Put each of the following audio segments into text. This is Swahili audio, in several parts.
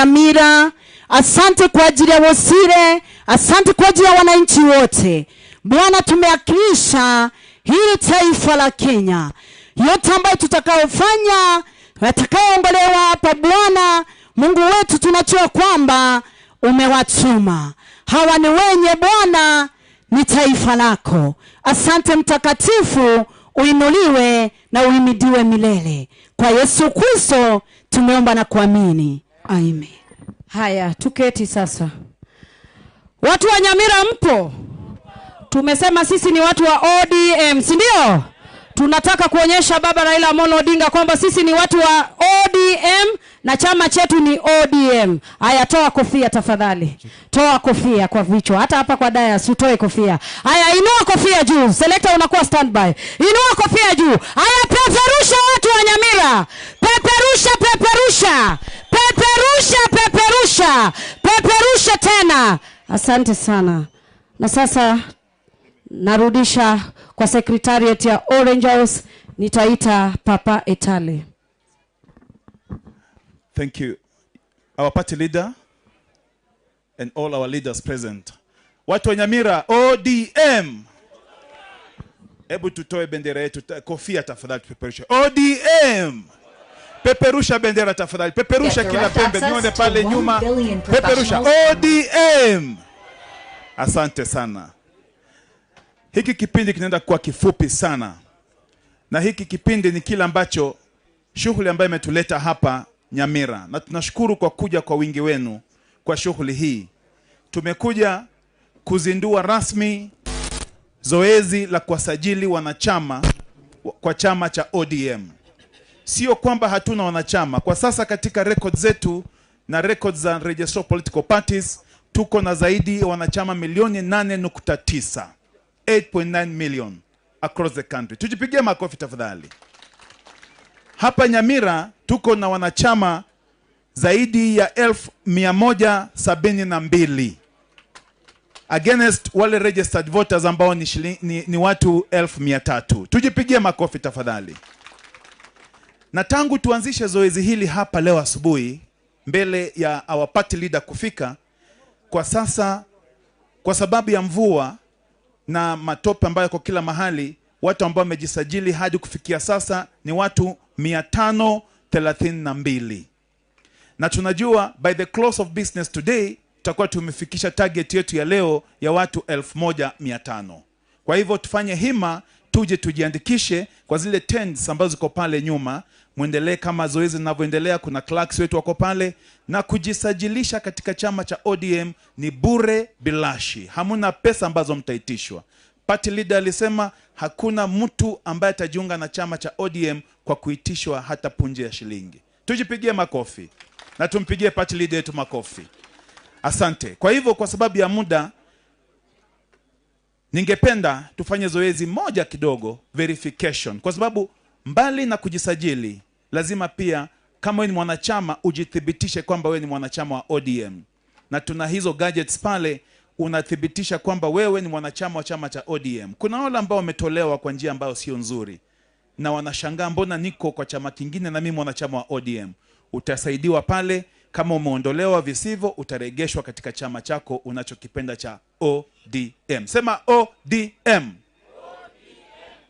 Nyamira, asante kwa ajili ya Wosire, asante kwa ajili ya wananchi wote. Bwana, tumeakilisha hili taifa la Kenya. Yote ambayo tutakaofanya, yatakayoongolewa hapa, Bwana Mungu wetu, tunajua kwamba umewatuma. Hawa ni wenye Bwana, ni taifa lako. Asante Mtakatifu, uinuliwe na uimidiwe milele. Kwa Yesu Kristo tumeomba na kuamini. Amen. Haya, tuketi sasa. Watu wa Nyamira mpo? Tumesema sisi ni watu wa ODM, si ndio? Tunataka kuonyesha Baba Raila Amolo Odinga kwamba sisi ni watu wa ODM na chama chetu ni ODM. Haya, toa kofia tafadhali. Toa kofia kwa vichwa. Hata hapa kwa dais utoe kofia. Haya, inua kofia juu. Selector unakuwa standby. Inua kofia juu. Haya, peperusha watu wa Nyamira. Peperusha, peperusha. Peperusha, peperusha. Peperusha tena. Asante sana. Na sasa narudisha kwa secretariat ya Orange House, nitaita Papa Etale. Thank you. Our party leader and all our leaders present. Watu wa Nyamira, ODM. Hebu tutoe bendera yetu, kofia tafadhali tupeperushe. ODM. Peperusha bendera tafadhali. Peperusha kila pembe, nione pale nyuma. Peperusha ODM. Asante sana. Hiki kipindi kinaenda kuwa kifupi sana. Na hiki kipindi ni kile ambacho shughuli ambayo imetuleta hapa Nyamira. Na tunashukuru kwa kuja kwa wingi wenu kwa shughuli hii. Tumekuja kuzindua rasmi zoezi la kuwasajili wanachama kwa chama cha ODM. Sio kwamba hatuna wanachama. Kwa sasa katika records zetu na records za Register of Political Parties tuko na zaidi ya wanachama milioni 8.9. 8.9 million across the country. Tujipigie makofi tafadhali. Hapa Nyamira tuko na wanachama zaidi ya 1,172 against wale registered voters ambao ni watu 300,000. Tujipigie makofi tafadhali. Na tangu tuanzishe zoezi hili hapa leo asubuhi mbele ya our party leader kufika, kwa sasa kwa sababu ya mvua na matope ambayo kwa kila mahali, watu ambao wamejisajili hadi kufikia sasa ni watu 532. Na tunajua by the close of business today tutakuwa tumefikisha target yetu ya leo ya watu 1500. Kwa hivyo tufanye hima, tuje tujiandikishe kwa zile tents ambazo ziko pale nyuma. Muendelee kama zoezi linavyoendelea, kuna clerks wetu wako pale. Na kujisajilisha katika chama cha ODM ni bure bilashi. Hamuna pesa ambazo mtaitishwa. Party leader alisema hakuna mtu ambaye atajiunga na chama cha ODM kwa kuitishwa hata punje ya shilingi. Tujipigie makofi na tumpigie party leader yetu makofi. Asante. Kwa hivyo kwa sababu ya muda, ningependa tufanye zoezi moja kidogo, verification. Kwa sababu mbali na kujisajili, lazima pia kama wewe ni mwanachama ujithibitishe kwamba wewe ni mwanachama wa ODM. Na tuna hizo gadgets pale, unathibitisha kwamba wewe ni mwanachama wa chama cha ODM. Kuna wale ambao wametolewa kwa njia ambayo sio nzuri na wanashangaa mbona niko kwa chama kingine na mimi mwanachama wa ODM. Utasaidiwa pale. Kama umeondolewa visivyo, utaregeshwa katika chama chako unachokipenda cha ODM. Sema ODM.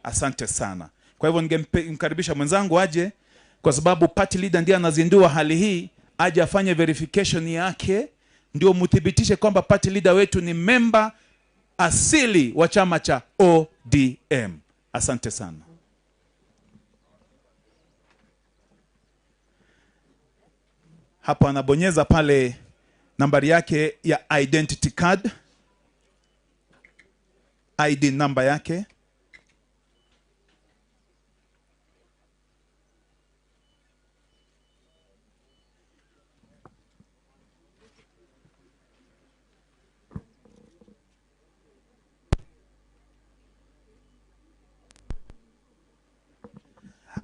Asante sana. Kwa hivyo ningemkaribisha mwenzangu aje, kwa sababu party leader ndiye anazindua hali hii, aje afanye verification yake ndio muthibitishe kwamba party leader wetu ni member asili wa chama cha ODM. Asante sana. Hapo anabonyeza pale nambari yake ya identity card, ID number yake.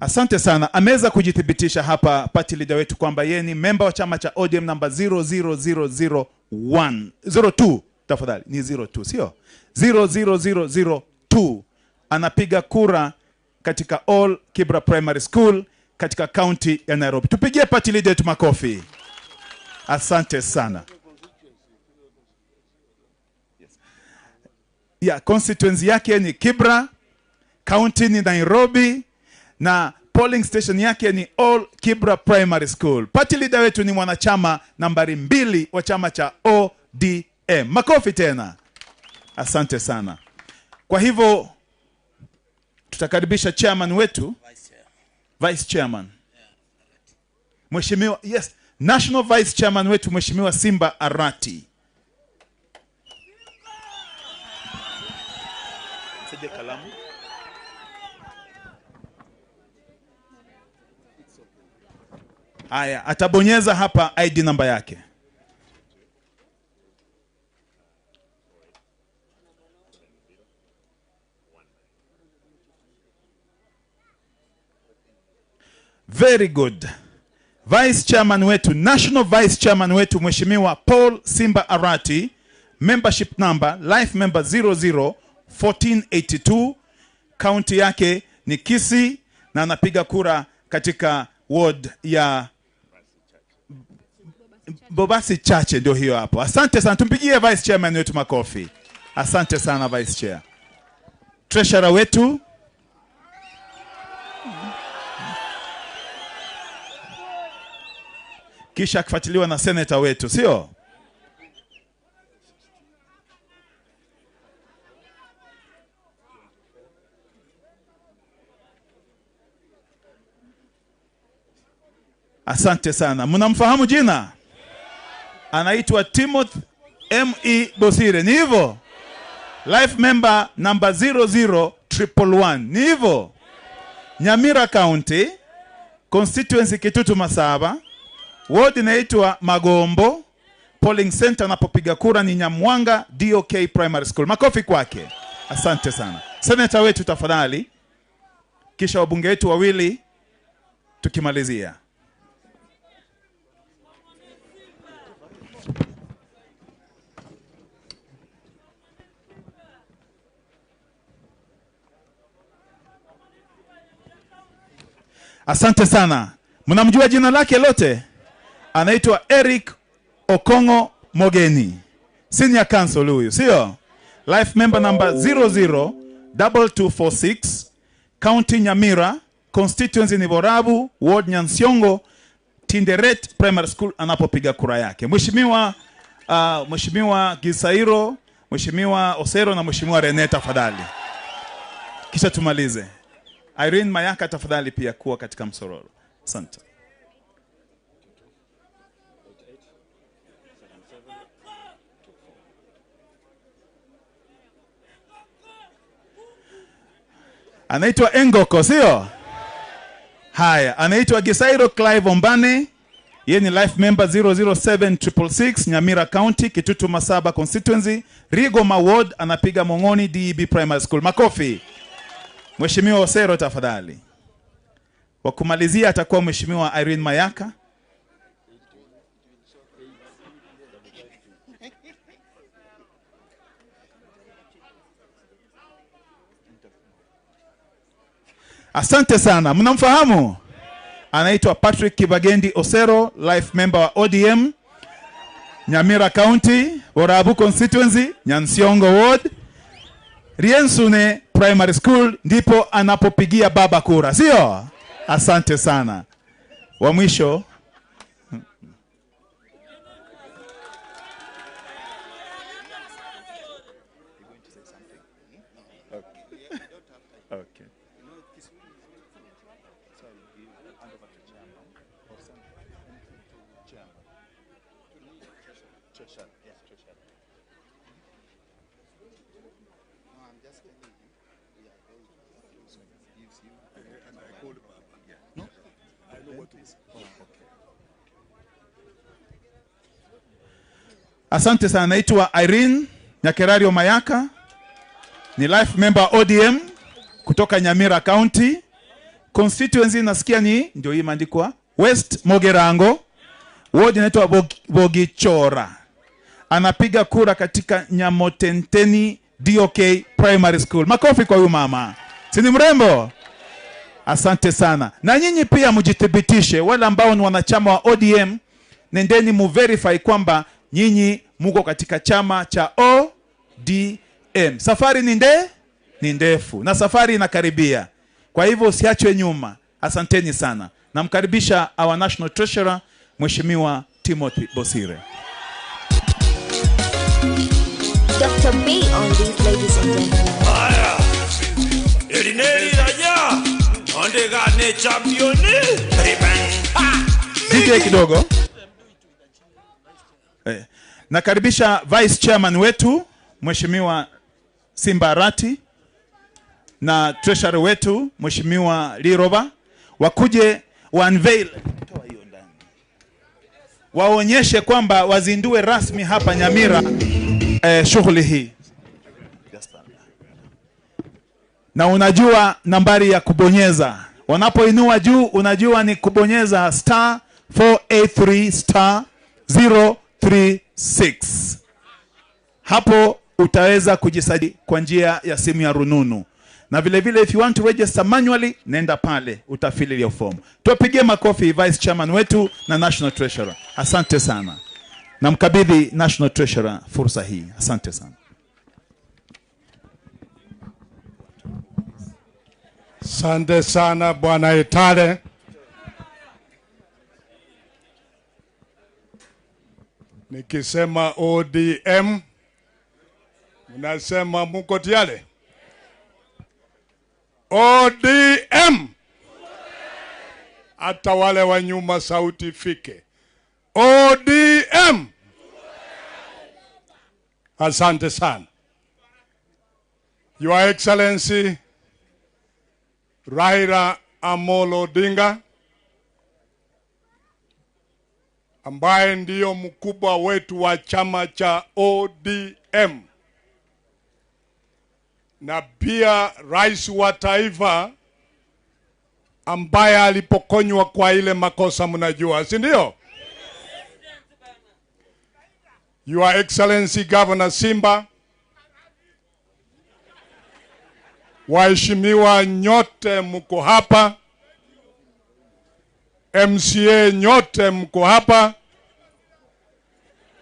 Asante sana. Ameweza kujithibitisha hapa party leader wetu kwamba yeye ni member wa chama cha ODM namba 00001 02, tafadhali ni 02 sio 00002. Anapiga kura katika All Kibra Primary School katika county ya Nairobi. Tupigie party leader wetu makofi. Asante sana. Yeah, constituency yake ni Kibra, county ni Nairobi, na polling station yake ni All Kibra Primary School. Party leader wetu ni mwanachama nambari 2 wa chama cha ODM. Makofi tena. Asante sana. Kwa hivyo tutakaribisha chairman wetu, Vice Chairman. Mheshimiwa, yes, National Vice Chairman wetu Mheshimiwa Simba Arati. Sije kalamu. Haya, atabonyeza hapa ID namba yake. Very good. Vice Chairman wetu, National Vice Chairman wetu Mheshimiwa Paul Simba Arati, membership number, life member 001482, county yake ni Kisii na anapiga kura katika ward ya Bobasi Chache, ndio hiyo hapo. Asante sana, tumpigie Vice Chairman wetu makofi. Asante sana Vice Chair. Treasurer wetu kisha akifuatiliwa na senator wetu, sio? Asante sana. Mnamfahamu jina? Anaitwa Timothy M.E. Bosire. Ni hivyo? Life member number 00111. Ni hivyo? Nyamira County, constituency Kitutu Masaba, ward inaitwa Magombo, polling center anapopiga kura ni Nyamwanga DOK Primary School. Makofi kwake. Asante sana. Senator wetu tafadhali. Kisha wabunge wetu wawili tukimalizia. Asante sana. Mnamjua jina lake lote? Anaitwa Eric Okongo Mogeni. Senior counsel huyu, sio? Life member number 002246, County Nyamira, constituency ni Borabu, ward Nyansiongo, Tinderet Primary School anapopiga kura yake. Mheshimiwa Mheshimiwa Gisairo, Mheshimiwa Osero na Mheshimiwa Rene tafadhali. Kisha tumalize. Irene Mayaka tafadhali pia kuwa katika msororo. Asante. Anaitwa Engoko, sio? Haya, anaitwa Gisairo Clive Ombane. Yeye ni life member 007666, Nyamira County, Kitutu Masaba constituency, Rigoma Ward, anapiga Mongoni DEB Primary School. Makofi. Mheshimiwa Osero tafadhali. Wa kumalizia atakuwa Mheshimiwa Irene Mayaka. Asante sana. Mnamfahamu? Anaitwa Patrick Kibagendi Osero, life member wa ODM, Nyamira County, Borabu constituency, Nyansiongo Ward, Riensune Primary School, ndipo anapopigia baba kura, sio? Asante sana. Wa mwisho Okay. Asante sana. Naitwa Irene Nyakerario Mayaka, ni life member ODM kutoka Nyamira County. Constituency nasikia ni ndio hii imeandikwa West Mogerango, ward inaitwa Bogichora. Anapiga kura katika Nyamotenteni DOK Primary School. Makofi kwa huyu mama. Si ni mrembo? Asante sana. Na nyinyi pia mjithibitishe, wale ambao ni wanachama wa ODM. Nendeni mu verify kwamba nyinyi muko katika chama cha ODM. Safari ni ndefu na safari inakaribia. Kwa hivyo usiachwe nyuma. Asanteni sana. Namkaribisha our National Treasurer Mheshimiwa Timothy Bosire. Dr. B on these, ladies and gentlemen. Aya. Elineri raja. Ondega ne championi. DJ kidogo. Nakaribisha Vice Chairman wetu Mheshimiwa Simba Arati na Treasurer wetu Mheshimiwa Liroba wakuje wa unveil, waonyeshe kwamba wazindue rasmi hapa Nyamira shughuli hii. Na unajua nambari ya kubonyeza. Wanapoinua juu unajua ni kubonyeza star 483 star 036. Hapo utaweza kujisajili kwa njia ya simu ya rununu. Na vile vile if you want to register manually, nenda pale utafili hiyo form. Tuwapigie makofi Vice Chairman wetu na National Treasurer. Asante sana. Namkabidhi National Treasurer fursa hii. Asante sana. Asante sana Bwana Etale. Nikisema ODM mnasema muko tayari? ODM. Hata wale wa nyuma sauti fike. ODM. Asante sana. Your Excellency Raila Amolo Odinga, ambaye ndiyo mkubwa wetu wa chama cha ODM, na pia rais wa taifa ambaye alipokonywa kwa ile makosa mnajua, si ndio? Your Excellency Governor Simba, waheshimiwa nyote mko hapa, MCA nyote mko hapa,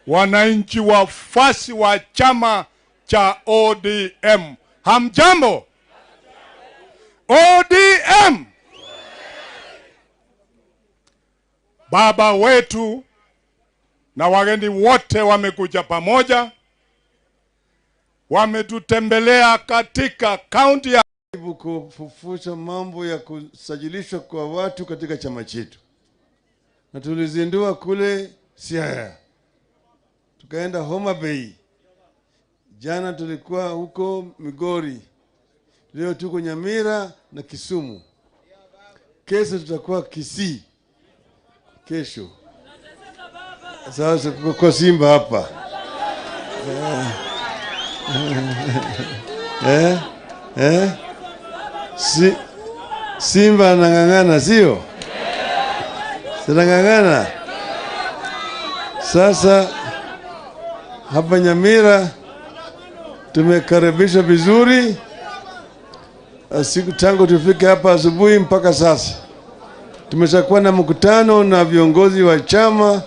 wananchi wafuasi wa chama cha ODM, hamjambo? ODM. Baba wetu na wageni wote wamekuja pamoja, wametutembelea katika kaunti ya kufufusha mambo ya kusajilishwa kwa watu katika chama chetu. Na tulizindua kule Siaya, tukaenda Homa Bay, jana tulikuwa huko Migori, leo tuko Nyamira na Kisumu, kesho tutakuwa Kisii kesho. Sasa kwa Simba hapa. Simba anang'ang'ana, sio? Sinang'ang'ana. Sasa hapa Nyamira tumekaribishwa vizuri siku tangu tufike hapa asubuhi mpaka sasa. Tumeshakuwa na mkutano na viongozi wa chama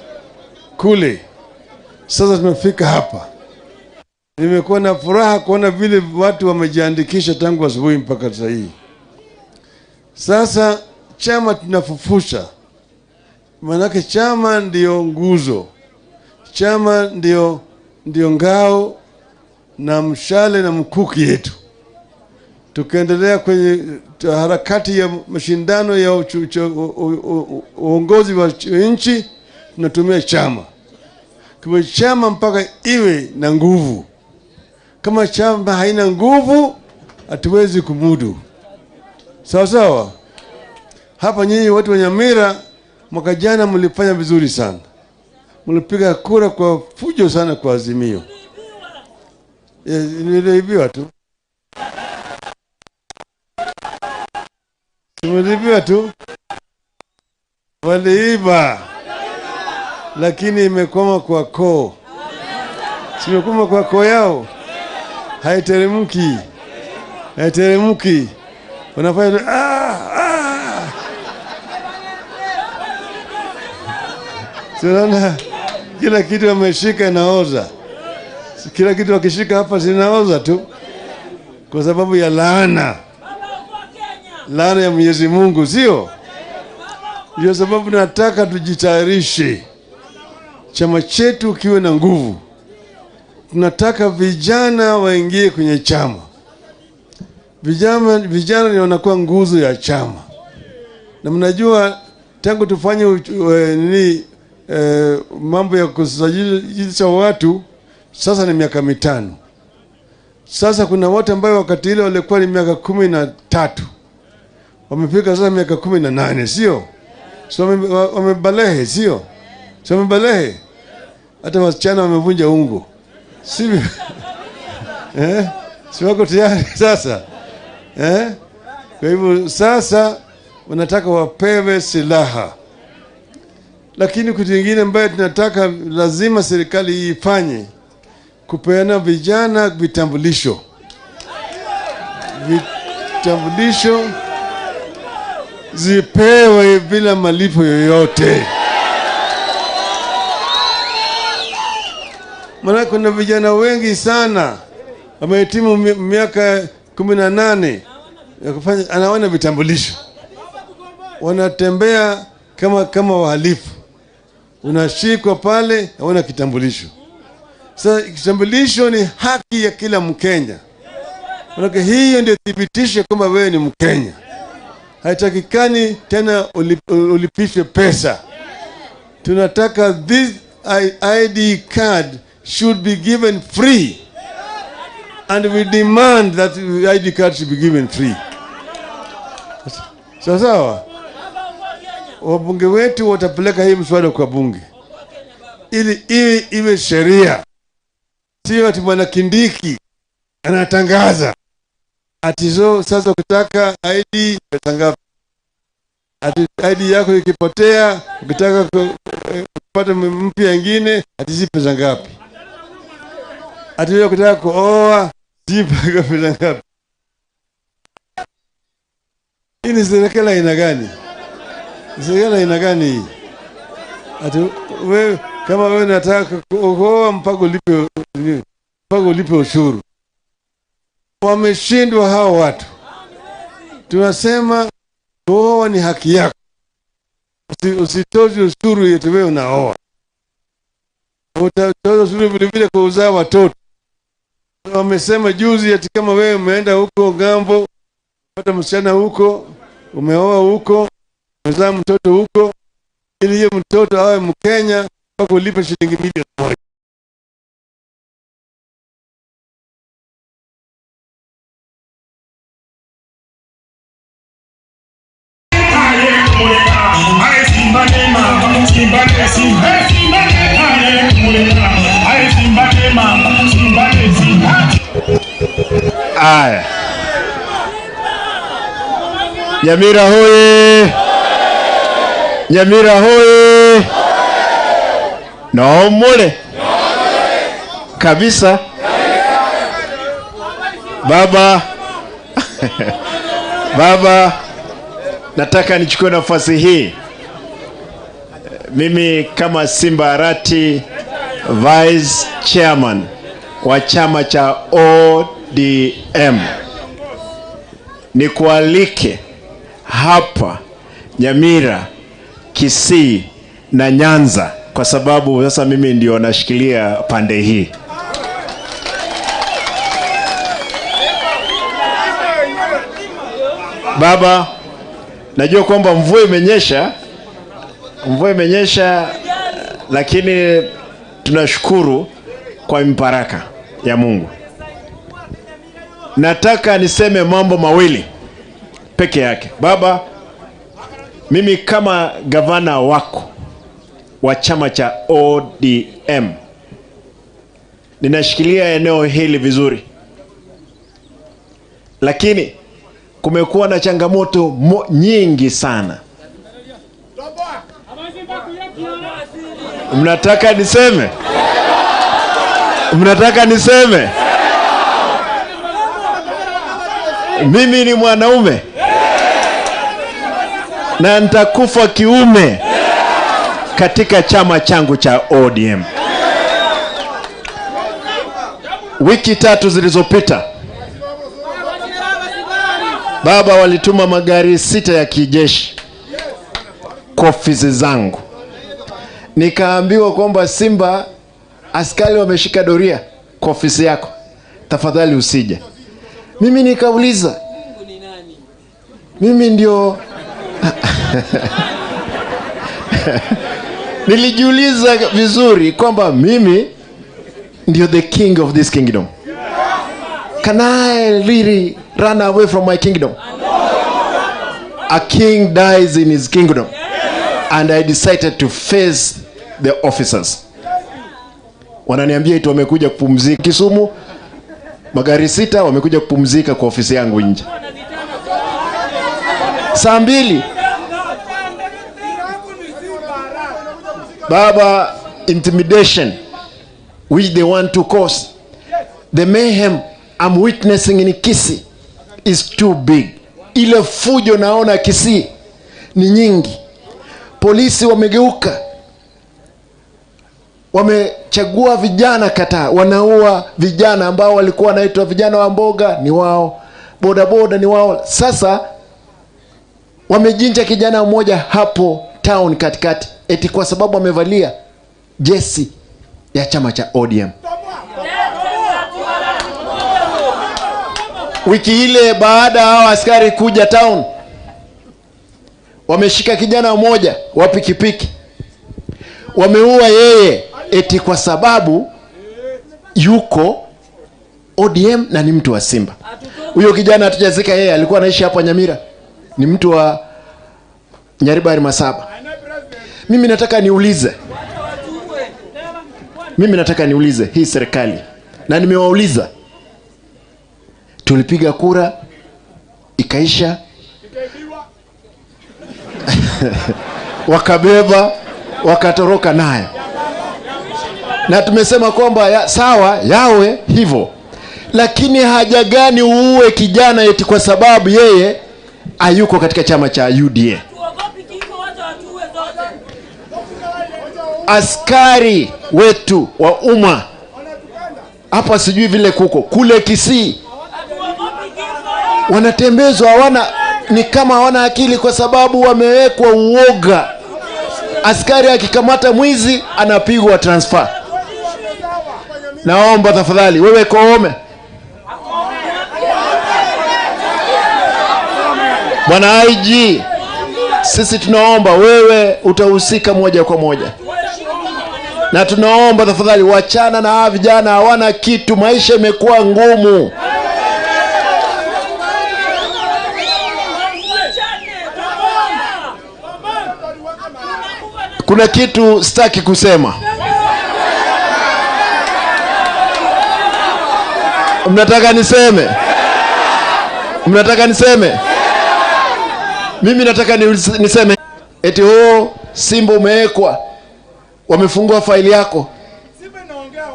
kule. Sasa tumefika hapa. Nimekuwa na furaha kuona vile watu wamejiandikisha tangu asubuhi mpaka sasa hii. Sasa chama tunafufusha. Maanake chama ndio nguzo. Chama ndio ngao na mshale na mkuki yetu. Tukaendelea kwenye harakati ya mashindano ya uongozi wa nchi, tunatumia chama. Kwa chama mpaka iwe na nguvu. Kama chama haina nguvu, hatuwezi kumudu. Sawa sawa. Hapa nyinyi watu wa Nyamira mwaka jana mlifanya vizuri sana. Mlipiga kura kwa fujo sana kwa Azimio. Niliibiwa tu. Mliibiwa tu. Waliiba. Lakini imekwama kwa koo. Simekwama kwa koo yao. Haiteremki. Haiteremki. Wanafanya Tunaona kila kitu wameshika inaoza. Kila kitu wakishika hapa zinaoza tu, kwa sababu ya laana. Laana ya Mwenyezi Mungu, sio? Ndio sababu nataka tujitayarishe, chama chetu kiwe na nguvu. Tunataka vijana waingie kwenye chama. Vijana ndio wanakuwa nguzo ya chama. Na mnajua tangu tufanye mambo ya kusajilisha watu sasa ni miaka 5. Sasa kuna watu ambao wakati ile walikuwa ni miaka 13. Wamefika sasa miaka 18, sio? So wamebalehe, sio? So wamebalehe. Hata wasichana wamevunja ungo. Sivyo? Si wako tayari sasa? Kwa hivyo sasa wanataka wapewe silaha. Lakini kitu kingine ambayo tunataka lazima serikali ifanye, kupeana vijana vitambulisho. Vitambulisho zipewe bila malipo yoyote. Maana kuna vijana wengi sana wamehitimu miaka 18 ya kufanya, anaona vitambulisho. Wanatembea kama wahalifu. Unashikwa pale, hawana kitambulisho. Sasa kitambulisho ni haki ya kila Mkenya. Maana hiyo ndio thibitisho kwamba wewe ni Mkenya. Haitakikani tena ulipishwe pesa. Tunataka this ID card should be given free. And we demand that the ID card should be given free. Sawa sawa? Wabunge wetu watapeleka hii mswada kwa bunge ili iwe sheria. Sio ati Bwana Kindiki anatangaza ati so sasa ukitaka ID utangaza, ati ID yako ikipotea ukitaka kupata mpya nyingine ati zipe pesa ngapi, ati wewe ukitaka kuoa zipe pesa ngapi. Hii ni serikali aina gani? Serikali aina gani? Ati wewe kama wewe unataka kuoa mpaka ulipe ushuru. Wameshindwa hao watu. Tunasema kuoa ni haki yako. Usitoze ushuru yetu wewe unaoa. Utatoza ushuru vile vile kwa uzao watoto. Wamesema juzi ati kama wewe umeenda huko ngambo, pata msichana huko, umeoa huko, umezaa mtoto huko, ili hiyo mtoto awe Mkenya mpaka ulipe shilingi milioni 1. Aya. Nyamira hoye! Nyamira hoye! No mole kabisa. Baba, baba, nataka nichukue nafasi hii mimi kama Simba Arati, Vice Chairman wa chama cha ODM, nikualike hapa Nyamira, Kisii na Nyanza, kwa sababu sasa mimi ndio nashikilia pande hii. Baba, najua kwamba mvua imenyesha, lakini tunashukuru kwa mbaraka ya Mungu. Nataka niseme mambo mawili peke yake. Baba, mimi kama gavana wako wa chama cha ODM ninashikilia eneo hili vizuri, lakini kumekuwa na changamoto nyingi sana. Mnataka niseme? Mnataka niseme? Mimi ni mwanaume na nitakufa kiume. katika chama changu cha ODM. Wiki 3 zilizopita, baba, walituma magari 6 ya kijeshi kwa ofisi zangu. Nikaambiwa kwamba Simba, askari wameshika doria kwa ofisi yako, tafadhali usije. Mimi nikauliza, mimi ndio nilijiuliza vizuri kwamba mimi ndio the king of this kingdom. Can I really run away from my kingdom? A king dies in his kingdom. And I decided to face the officers. Wananiambia eti wamekuja kupumzika Kisumu, magari 6 wamekuja kupumzika kwa ofisi yangu nje. Saa 2 baba, intimidation which they want to cause, the mayhem I'm witnessing in Kisii is too big. Ile fujo naona Kisii ni nyingi. Polisi wamegeuka, wamechagua vijana kataa, wanaua vijana ambao walikuwa wanaitwa vijana wa mboga ni wao, boda boda ni wao. Sasa wamejinja kijana mmoja hapo town katikati eti kwa sababu amevalia jesi ya chama cha ODM. Wiki ile baada hao askari kuja town, wameshika kijana mmoja wa pikipiki, wameua yeye eti kwa sababu yuko ODM na ni mtu wa Simba. Huyo kijana hatujazika yeye, alikuwa anaishi hapa Nyamira, ni mtu wa Nyaribari Masaba. Mimi nataka niulize, mimi nataka niulize hii serikali, na nimewauliza, tulipiga kura ikaisha, wakabeba wakatoroka nayo, na tumesema kwamba sawa yawe hivyo, lakini haja gani uue kijana eti kwa sababu yeye hayuko katika chama cha UDA? Askari wetu wa umma hapa sijui vile kuko kule Kisii wanatembezwa, hawana, ni kama hawana akili kwa sababu wamewekwa uoga. Askari akikamata mwizi anapigwa transfer. Naomba tafadhali wewe Koome, Bwana IG, sisi tunaomba wewe utahusika moja kwa moja. Na tunaomba tafadhali wachana na hawa vijana, hawana kitu, maisha imekuwa ngumu. Kuna kitu sitaki kusema. Mnataka niseme? Mnataka niseme? Mimi nataka niseme eti Simba umewekwa, wamefungua faili yako,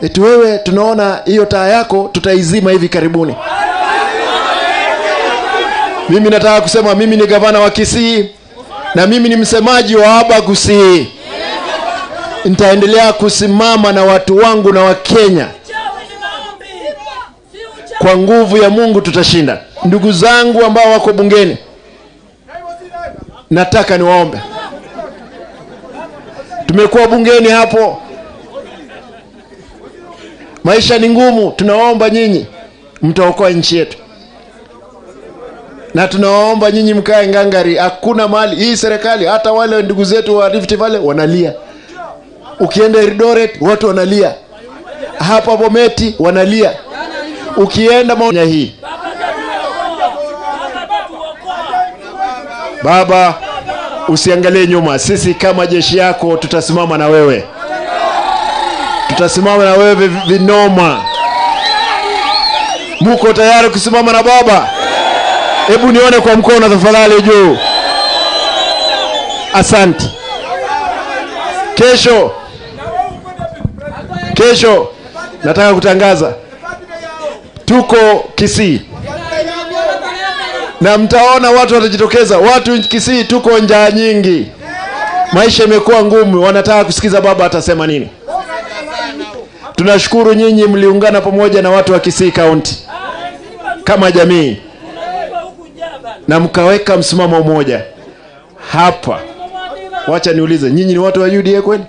eti wewe tunaona hiyo taa yako tutaizima hivi karibuni. Mimi nataka kusema mimi ni gavana wa Kisii na mimi ni msemaji wa Abagusii. Nitaendelea kusimama na watu wangu na wa Kenya. Kwa nguvu ya Mungu tutashinda. Ndugu zangu ambao wako bungeni, nataka niwaombe. Tumekuwa bungeni hapo, maisha ni ngumu. Tunaomba nyinyi mtaokoa nchi yetu, na tunaomba nyinyi mkae ngangari. Hakuna mali hii serikali, hata wale ndugu zetu wa Rift Valley wanalia, ukienda Eldoret watu wanalia, hapa Bometi wanalia, ukienda Mount hii. Baba, usiangalie nyuma. Sisi kama jeshi yako tutasimama na wewe. Tutasimama na wewe vinoma. Muko tayari kusimama na baba? Hebu nione kwa mkono tafadhali juu. Asante. Kesho nataka kutangaza tuko Kisii. Na mtaona watu watajitokeza. Watu Kisii tuko njaa nyingi. Maisha imekuwa ngumu, wanataka kusikiza baba atasema nini. Tunashukuru nyinyi mliungana pamoja na watu wa Kisii County kama jamii na mkaweka msimamo mmoja hapa. Wacha niulize, nyinyi ni watu wa UDA kweli?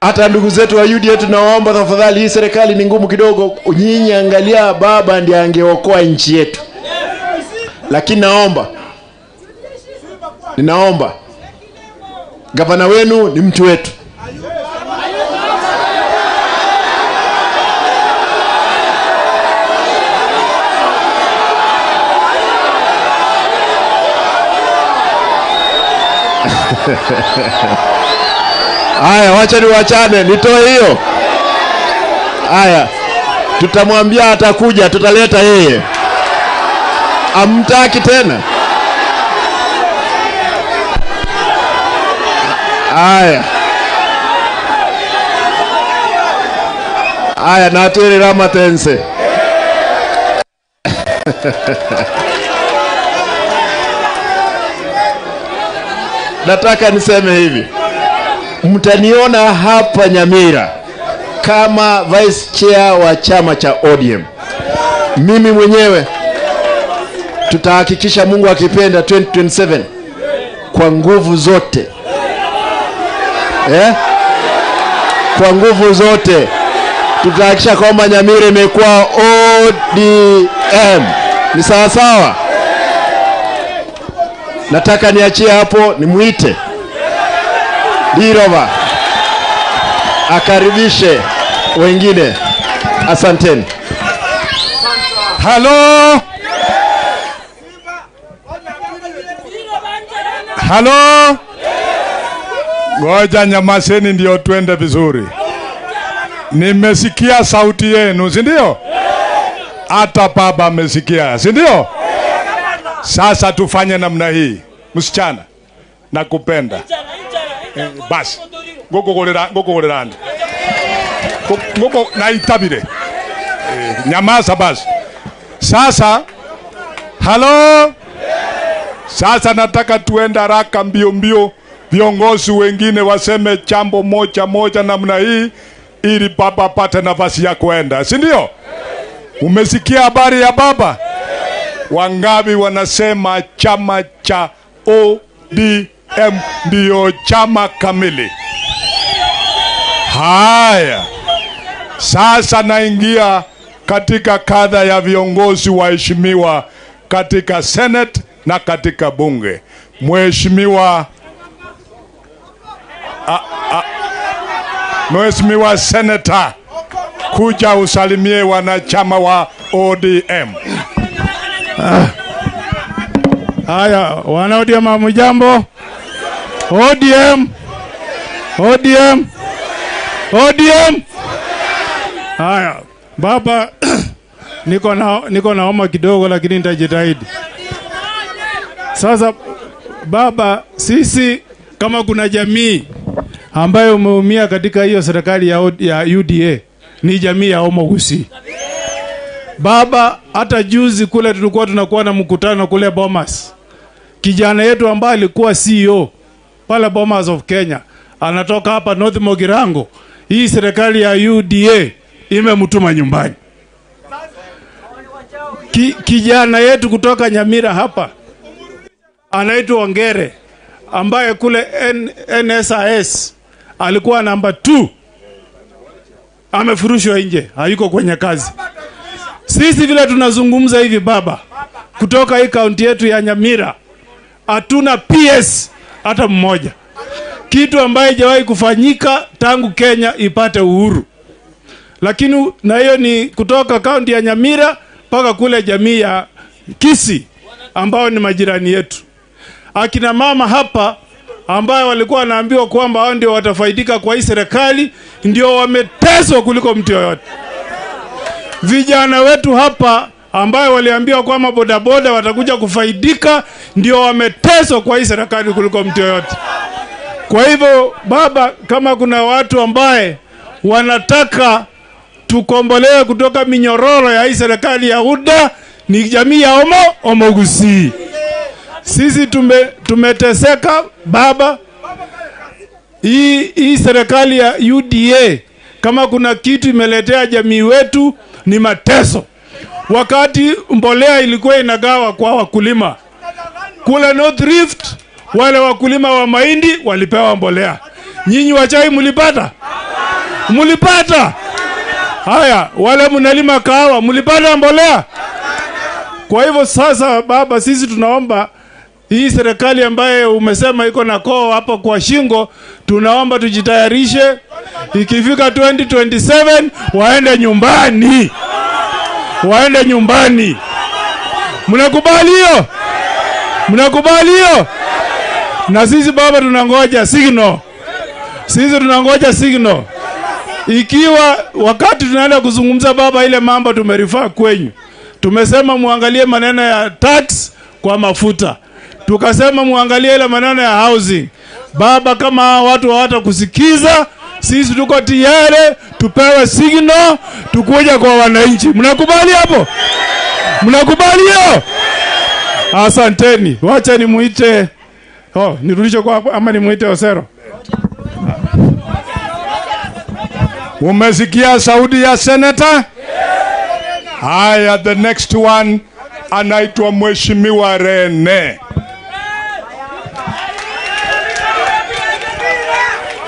Hata ndugu zetu wa UDA tunawaomba tafadhali, hii serikali ni ngumu kidogo, nyinyi angalia baba ndiye angeokoa nchi yetu. Lakini ninaomba gavana wenu ni mtu wetu. Haya, wacha niwachane, nitoe hiyo. Haya, tutamwambia atakuja, tutaleta yeye. Amtaki tena. Haya. Haya, natiri ramatense. Nataka niseme hivi. Mtaniona hapa Nyamira kama vice chair wa chama cha ODM. Mimi mwenyewe tutahakikisha, Mungu akipenda, 2027 kwa nguvu zote. Kwa nguvu zote tutahakikisha kwamba Nyamira imekuwa ODM. Ni sawa sawa? Nataka niachie hapo, nimuite Dirova akaribishe wengine. Asanteni. Halo. Halo. Ngoja nyamazeni ndio tuende vizuri. Nimesikia sauti yenu, si ndio? Hata baba amesikia, si ndio? Sasa tufanye namna hii. Msichana, nakupenda. Basi. Ngokogorera. Ngoko naitabire. Nyamaza basi. Sasa, halo. Sasa nataka tuende haraka mbio mbio. Viongozi wengine waseme jambo moja moja namna hii ili baba apate nafasi ya kuenda, si ndio? Umesikia habari ya baba? Wangapi wanasema chama cha ODM ndio chama kamili? Haya. Sasa naingia katika kadha ya viongozi waheshimiwa katika Senate na katika bunge. Mheshimiwa Mheshimiwa Senator, kuja usalimie wanachama wa ODM. Haya, wana ODM hamjambo? ODM, ODM, ODM. Haya, baba, niko na homa kidogo lakini nitajitahidi. Sasa baba, sisi kama kuna jamii ambayo umeumia katika hiyo serikali ya UDA ni jamii ya Omogusi. Baba, hata juzi kule tulikuwa tunakuwa na mkutano kule Bomas. Kijana yetu ambaye alikuwa CEO pale Bomas of Kenya anatoka hapa North Mogirango. Hii serikali ya UDA imemtuma nyumbani. Kijana yetu kutoka Nyamira hapa anaitwa Ongere, ambaye kule NSIS alikuwa namba 2, amefurushwa nje, hayuko kwenye kazi. Sisi vile tunazungumza hivi baba, kutoka hii kaunti yetu ya Nyamira hatuna PS hata mmoja, kitu ambaye haijawahi kufanyika tangu Kenya ipate uhuru. Lakini na hiyo ni kutoka kaunti ya Nyamira mpaka kule jamii ya Kisii ambao ni majirani yetu. Akina mama hapa ambao walikuwa wanaambiwa kwamba hao ndio watafaidika kwa hii serikali ndio wameteswa kuliko mtu yoyote. Vijana wetu hapa ambao waliambiwa kwamba bodaboda watakuja kufaidika ndio wameteswa kwa hii serikali kuliko mtu yoyote. Kwa hivyo baba, kama kuna watu ambaye wanataka tukombolewe kutoka minyororo ya hii serikali ya UDA ni jamii ya Omogusi. Sisi tumeteseka baba. Hii serikali ya UDA kama kuna kitu imeletea jamii wetu ni mateso. Wakati mbolea ilikuwa inagawa kwa wakulima kule North Rift, wale wakulima wa mahindi walipewa mbolea. Nyinyi wa chai mlipata? Mlipata? Haya, wale mnalima kahawa mlipata mbolea? Kwa hivyo sasa baba, sisi tunaomba hii serikali ambaye umesema iko na koo hapo kwa shingo, tunaomba tujitayarishe, ikifika 2027 waende nyumbani. Waende nyumbani. Mnakubali hiyo? Mnakubali hiyo? Na sisi baba tunangoja signal. Sisi tunangoja signal. Ikiwa wakati tunaenda kuzungumza baba ile mambo tumerifaa kwenyu. Tumesema muangalie maneno ya tax kwa mafuta. Tukasema muangalie ile maneno ya housing. Baba, kama watu hawatakusikiza, sisi tuko tayari tupewe signal tukuja kwa wananchi. Mnakubali hapo? Mnakubali hiyo? Asanteni. Wacha nimuite. Oh, nirudishe kwa ama nimuite Osero. Umesikia sauti ya senator? Haya, the next one anaitwa Mheshimiwa Rene.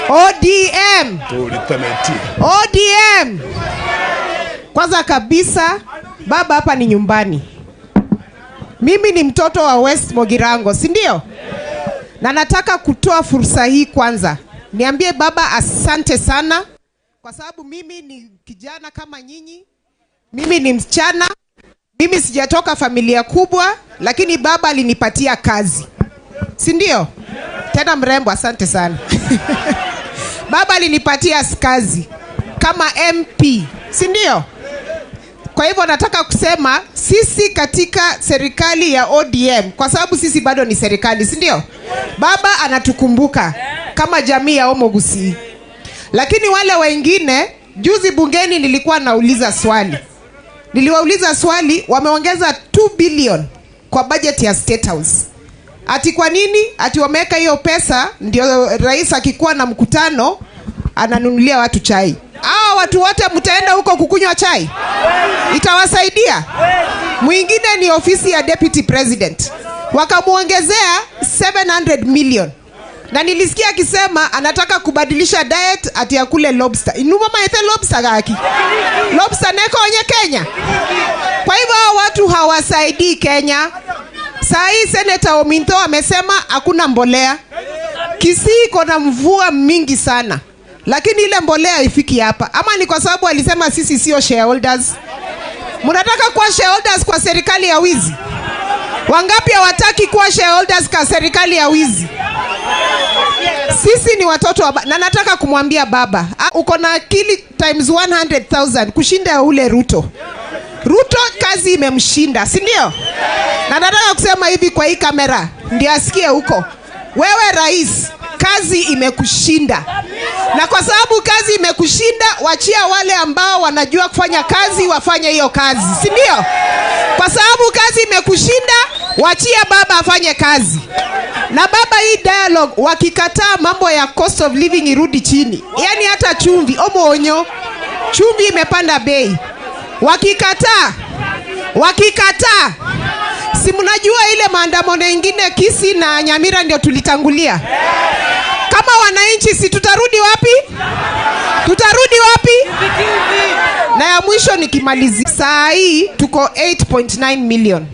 ODM. ODM. Kwanza kabisa baba, hapa ni nyumbani. Mimi ni mtoto wa West Mogirango, si ndio? Na nataka kutoa fursa hii kwanza niambie baba asante sana, kwa sababu mimi ni kijana kama nyinyi, mimi ni msichana, mimi sijatoka familia kubwa, lakini baba alinipatia kazi, si ndio? Tena mrembo, asante sana. Baba alinipatia kazi kama MP, si ndio? Kwa hivyo nataka kusema sisi katika serikali ya ODM, kwa sababu sisi bado ni serikali, si ndio? Baba anatukumbuka kama jamii ya Omogusi. Lakini wale wengine, juzi bungeni nilikuwa nauliza swali. Niliwauliza swali, wameongeza 2 billion kwa budget ya State House. Ati kwa nini? Ati wameweka hiyo pesa ndio rais akikuwa na mkutano ananunulia watu chai. Hawa watu wote mtaenda huko kukunywa chai? Itawasaidia? Mwingine ni ofisi ya Deputy President. Wakamuongezea 700 million. Na nilisikia akisema anataka kubadilisha diet ati akule lobster. Inuma maete lobster gaki. Lobster neko onye Kenya. Kwa hivyo watu hawasaidii Kenya. Saa hii Senator Ominto amesema hakuna mbolea. Kisii kuna mvua mingi sana, lakini ile mbolea haifiki hapa. Ama ni kwa sababu alisema sisi sio shareholders. Mnataka kuwa shareholders kwa serikali ya wizi? Wangapi hawataki kuwa shareholders kwa serikali ya wizi? Sisi ni watoto wa na nataka kumwambia baba, uko na akili times 100,000 kushinda ule Ruto. Ruto kazi imemshinda, si ndio? Na nataka kusema hivi kwa hii kamera ndio asikie huko. Wewe rais, kazi imekushinda. Na kwa sababu kazi imekushinda, wachia wale ambao wanajua kufanya kazi wafanye hiyo kazi, si ndio? Kwa sababu kazi imekushinda, wachia baba afanye kazi. Na baba, hii dialogue wakikataa mambo ya cost of living irudi chini. Yaani hata chumvi, omonyo, chumvi imepanda bei. Wakikataa, si mnajua ile maandamano mengine Kisii na Nyamira ndio tulitangulia. Kama wananchi si tutarudi wapi? Tutarudi wapi? Na ya mwisho nikimalizia, saa hii tuko 8.9 million.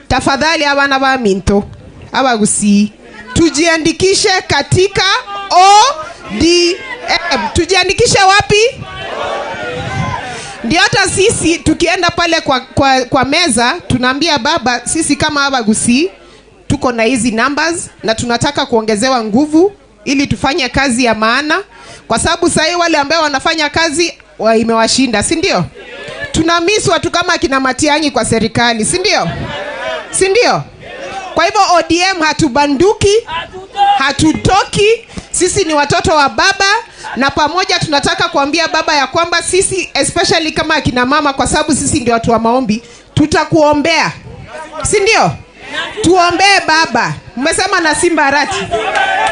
Tafadhali abana ba Minto, Abagusii, tujiandikishe katika ODM. Tujiandikishe wapi? Ndio hata sisi tukienda pale kwa meza tunaambia baba, sisi kama Abagusii tuko na hizi numbers na tunataka kuongezewa nguvu ili tufanye kazi ya maana, kwa sababu sasa wale ambao wanafanya kazi imewashinda, si ndio? Tunamiss watu kama kina Matiang'i kwa serikali, si ndio? Si ndio? Kwa hivyo ODM hatubanduki, hatutoki. Sisi ni watoto wa baba, na pamoja tunataka kuambia baba ya kwamba sisi especially kama akina mama, kwa sababu sisi ndio watu wa maombi, tutakuombea, si ndio? Tuombee baba. Mmesema na Simba Arati.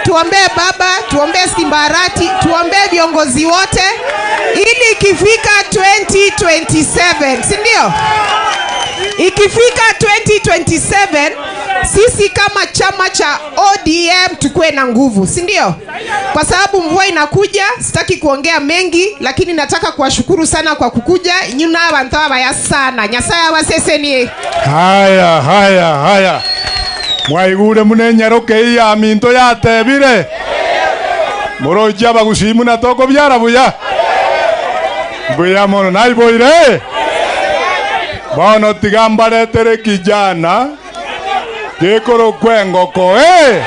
Tuombee baba, tuombee Simba Arati, tuombee viongozi wote ili ikifika 2027, si ndio? Ikifika 2027 sisi kama chama cha ODM tukue na nguvu, si ndio? Kwa sababu mvua inakuja, sitaki kuongea mengi, lakini nataka kuwashukuru sana kwa kukuja. Nyuna bantu ya sana. Nyasaye abasesenie. Haya, haya, haya. Mwaigure munenyaroke iya minto yatebire. Moroja bagusimu na toko byara buya. Buya mono naiboire. Bono tigambaretere kijana. Gekoro kwengoko eh.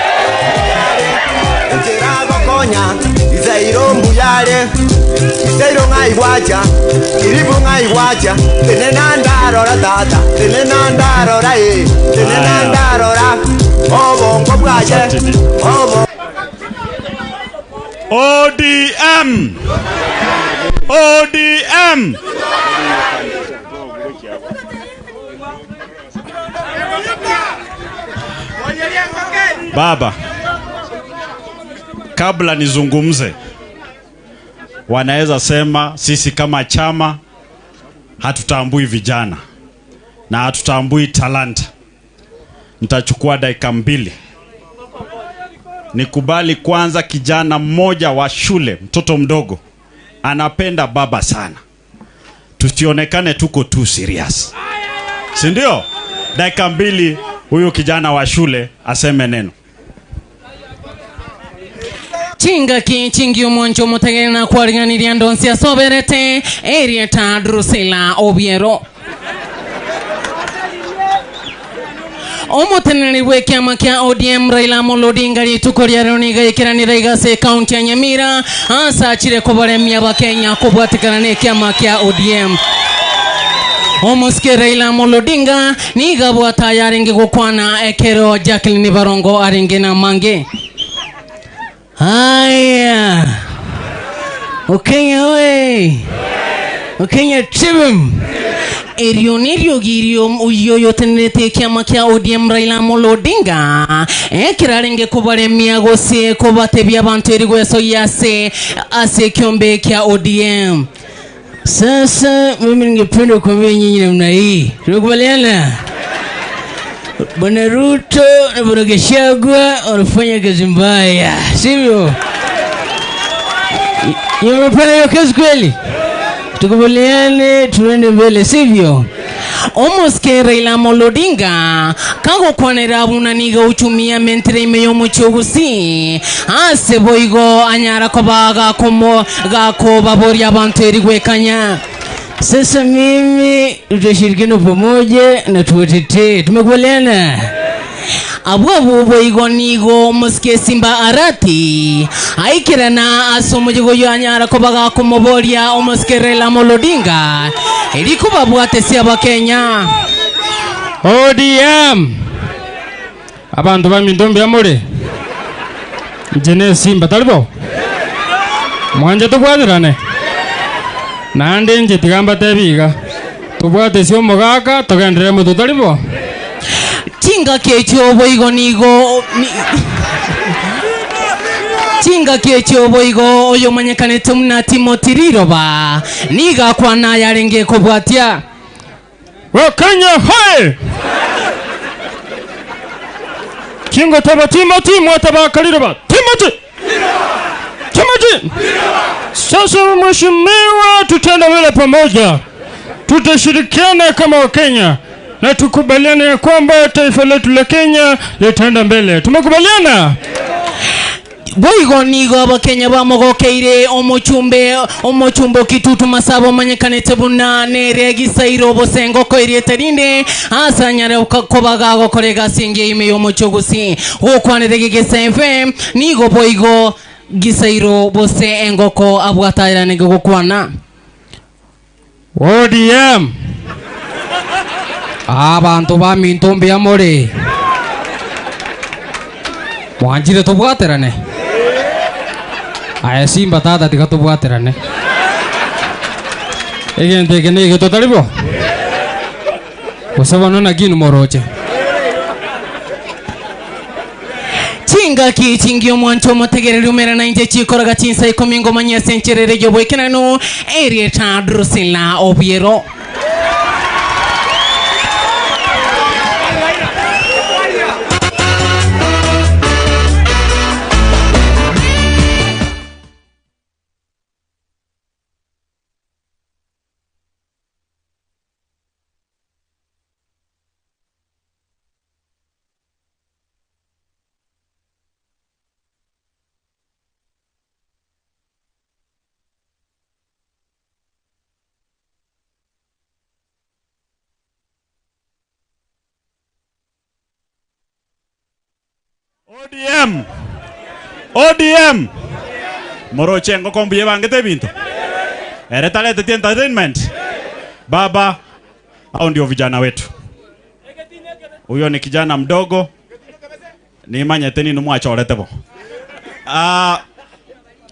Konya izairo mbuyare izairo ngaiwacha iribu ngaiwacha tenena ndarora tata tenena ndarora eh tenena ndarora obongo bwaje obo ODM ODM. Baba, kabla nizungumze, wanaweza sema sisi kama chama hatutambui vijana na hatutambui talanta. Nitachukua dakika 2. Nikubali kwanza, kijana mmoja wa shule, mtoto mdogo, anapenda baba sana. Tusionekane tuko too serious, si ndio? Dakika 2 huyu kijana wa shule aseme neno. Chinga ki chingi umoncho mutagena kwaringaniria ndonsi asoberete erieta Drusilla Obiero. Omoteneri we kiama kia ODM Raila Amolo Odinga rituko ria rero niga ikiranira igase kaunti ya Nyamira asachire kubaremia Abakenya kubwatikana ne kiama kia ODM. Omoske Raila Amolo Odinga niga bwata yaringi gukwana ekero Jacqueline Barongo aringi na mange. Haya. Okenya we. Okenya tibim. Erionerio girio uyoyo tenete kiama kia ODM Raila Amolo Odinga ekirarenge kubaremia gose kubatebia abantu erigweso yase ase kiombe kia ODM. Sasa mimi ningependa kuambia nyinyi namna hii. Tunakubaliana? Bwana Ruto na Bwana Gachagua wanafanya kazi mbaya, sivyo? Nimependa hiyo kazi kweli? Tukubaliane tuende mbele, sivyo? Omoske Raila Amolo Odinga kagokwanera bunaniga uchumia mentre imeyo muchugusi ase boigo anyara kobaga komo gakobaboria abantu erigwekanya. Sasa mimi tutashirikiana pamoja na tuwatetee. Tumekubaliana? Abwabu boigo nigo Moske Simba Arati aikirana asomo jigo anyara kobaga komoboria Omoske Raila Amolo Odinga erikubabwate si Abakenya. ODM abantu bamindombi amore njene Simba talibo mwanje tubwatirane nande nje tigamba tebiga tubwate si omogaka tugendere mutu talibo chinga kecho boigo nigo chinga kecho boigo oyo manyekanete muna Timothy Riroba niga kwana yarenge kobwatia Wakenya hai Kingo taba Timothy mwataba Kaliroba Timothy Timothy. Sasa mheshimiwa, tutaenda mbele pamoja, tutashirikiana kama Wakenya na tukubaliane ya kwamba taifa letu la Kenya litaenda mbele. Tumekubaliana? Boigo nigo Abakenya bamogokeire omochumbe omochumbo kitutu masabo manyekanete buna neregisairo bosengo koiriete rinde asanyare kobaga gokorega singe ime yomochogusi gokwanire gigesa FM nigo boigo gisairo bose engoko abwataira nige gokwana ODM abantu ba mintombe amore mwanjire tubwaterane. Aya Simba tata tiga tubwaterane egente kene gito talibo gose bono naki moroche Chingaki chingio mwancho motegereri umera na inje chikoraga chinsa 10 ngomanya sencherere yoboikenano erieta Drusilla Obiero. ODM. ODM. Moroche ngoko mbuye bangete bintu. Eretalete entertainment. Baba, hao ndio vijana wetu. Huyo ni kijana mdogo. Ni manyete ni mwachorete bo.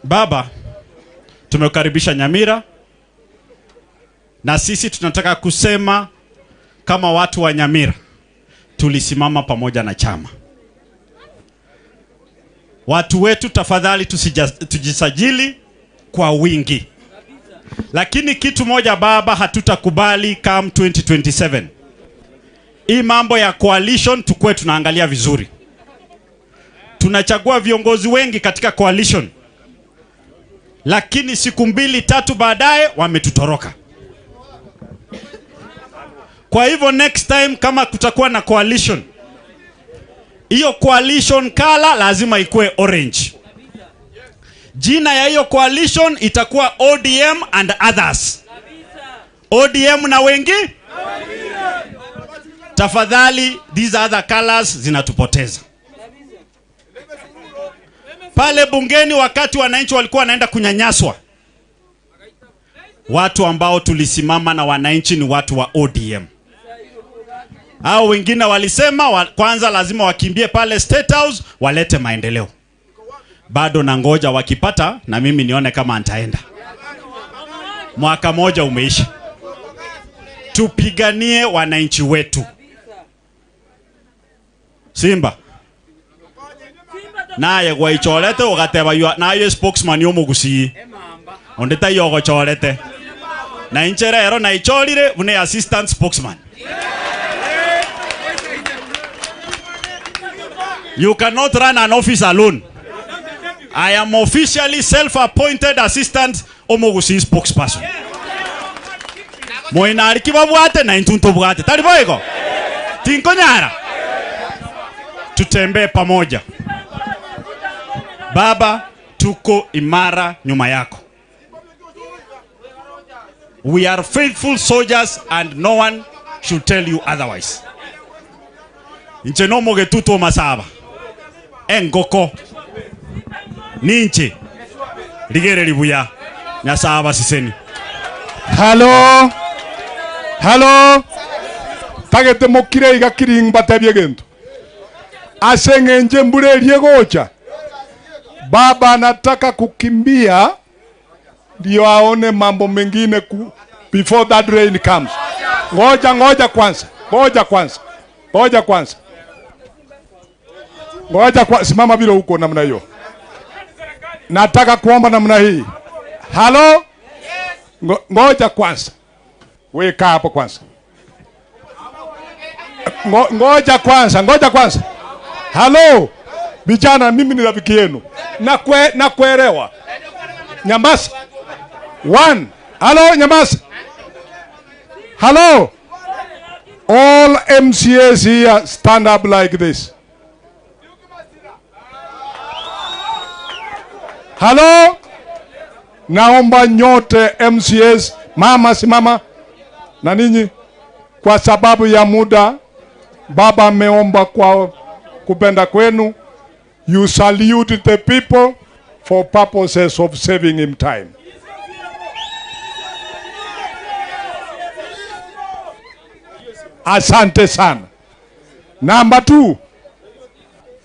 Baba, tumekukaribisha Nyamira. Na sisi tunataka kusema kama watu wa Nyamira tulisimama pamoja na chama. Watu wetu tafadhali tujisajili kwa wingi. Lakini kitu moja baba hatutakubali come 2027. Hii mambo ya coalition tukue tunaangalia vizuri. Tunachagua viongozi wengi katika coalition. Lakini siku 2-3 baadaye wametutoroka. Kwa hivyo next time kama kutakuwa na coalition, hiyo coalition color lazima ikue orange. Jina ya hiyo coalition itakuwa ODM and others. ODM na wengi? Tafadhali, these other colors zinatupoteza. Pale bungeni wakati wananchi walikuwa wanaenda kunyanyaswa, watu ambao tulisimama na wananchi ni watu wa ODM. Hao wengine walisema kwanza lazima wakimbie pale State House walete maendeleo. Bado na ngoja wakipata na mimi nione kama nitaenda. Mwaka moja umeisha. Tupiganie wananchi wetu. Simba. Naye gwaichorete ugateba naye spokesman yomugusi. Ondeta yogochorete. Na inchere ero na ichorire une assistant spokesman. You cannot run an office alone. I am officially self-appointed assistant Omogusi spokesperson. Moinariki babwate na intunto bwate. Tariboego. Tinkonyara. Tutembee pamoja. Baba, tuko imara nyuma yako. We are faithful soldiers and no one should tell you otherwise. Nche no mogetuto masaba. Engoko. Ninche. Ligere libuya. Nyasaba siseni. Hello. Hello. Tagete mokire igakiri ngbatebye gento. Asenge mbure liegocha. Baba anataka kukimbia ndio aone mambo mengine before that rain comes. Ngoja ngoja kwanza. Ngoja kwanza. Ngoja kwanza. Ngoja kwa simama bila huko namna hiyo. Nataka kuomba namna hii. Halo? Ngoja kwanza. Wewe kaa hapo kwanza. Ngoja kwanza, ngoja kwanza. Halo? Vijana, mimi ni rafiki yenu. Na kuelewa. Nyamasa. One. Halo, nyamasa. Halo. All MCAs here stand up like this. Halo? Naomba nyote MCAs, mama simama na ninyi, kwa sababu ya muda, baba ameomba kwa kupenda kwenu, you salute the people for purposes of saving him time. Asante sana. Number 2,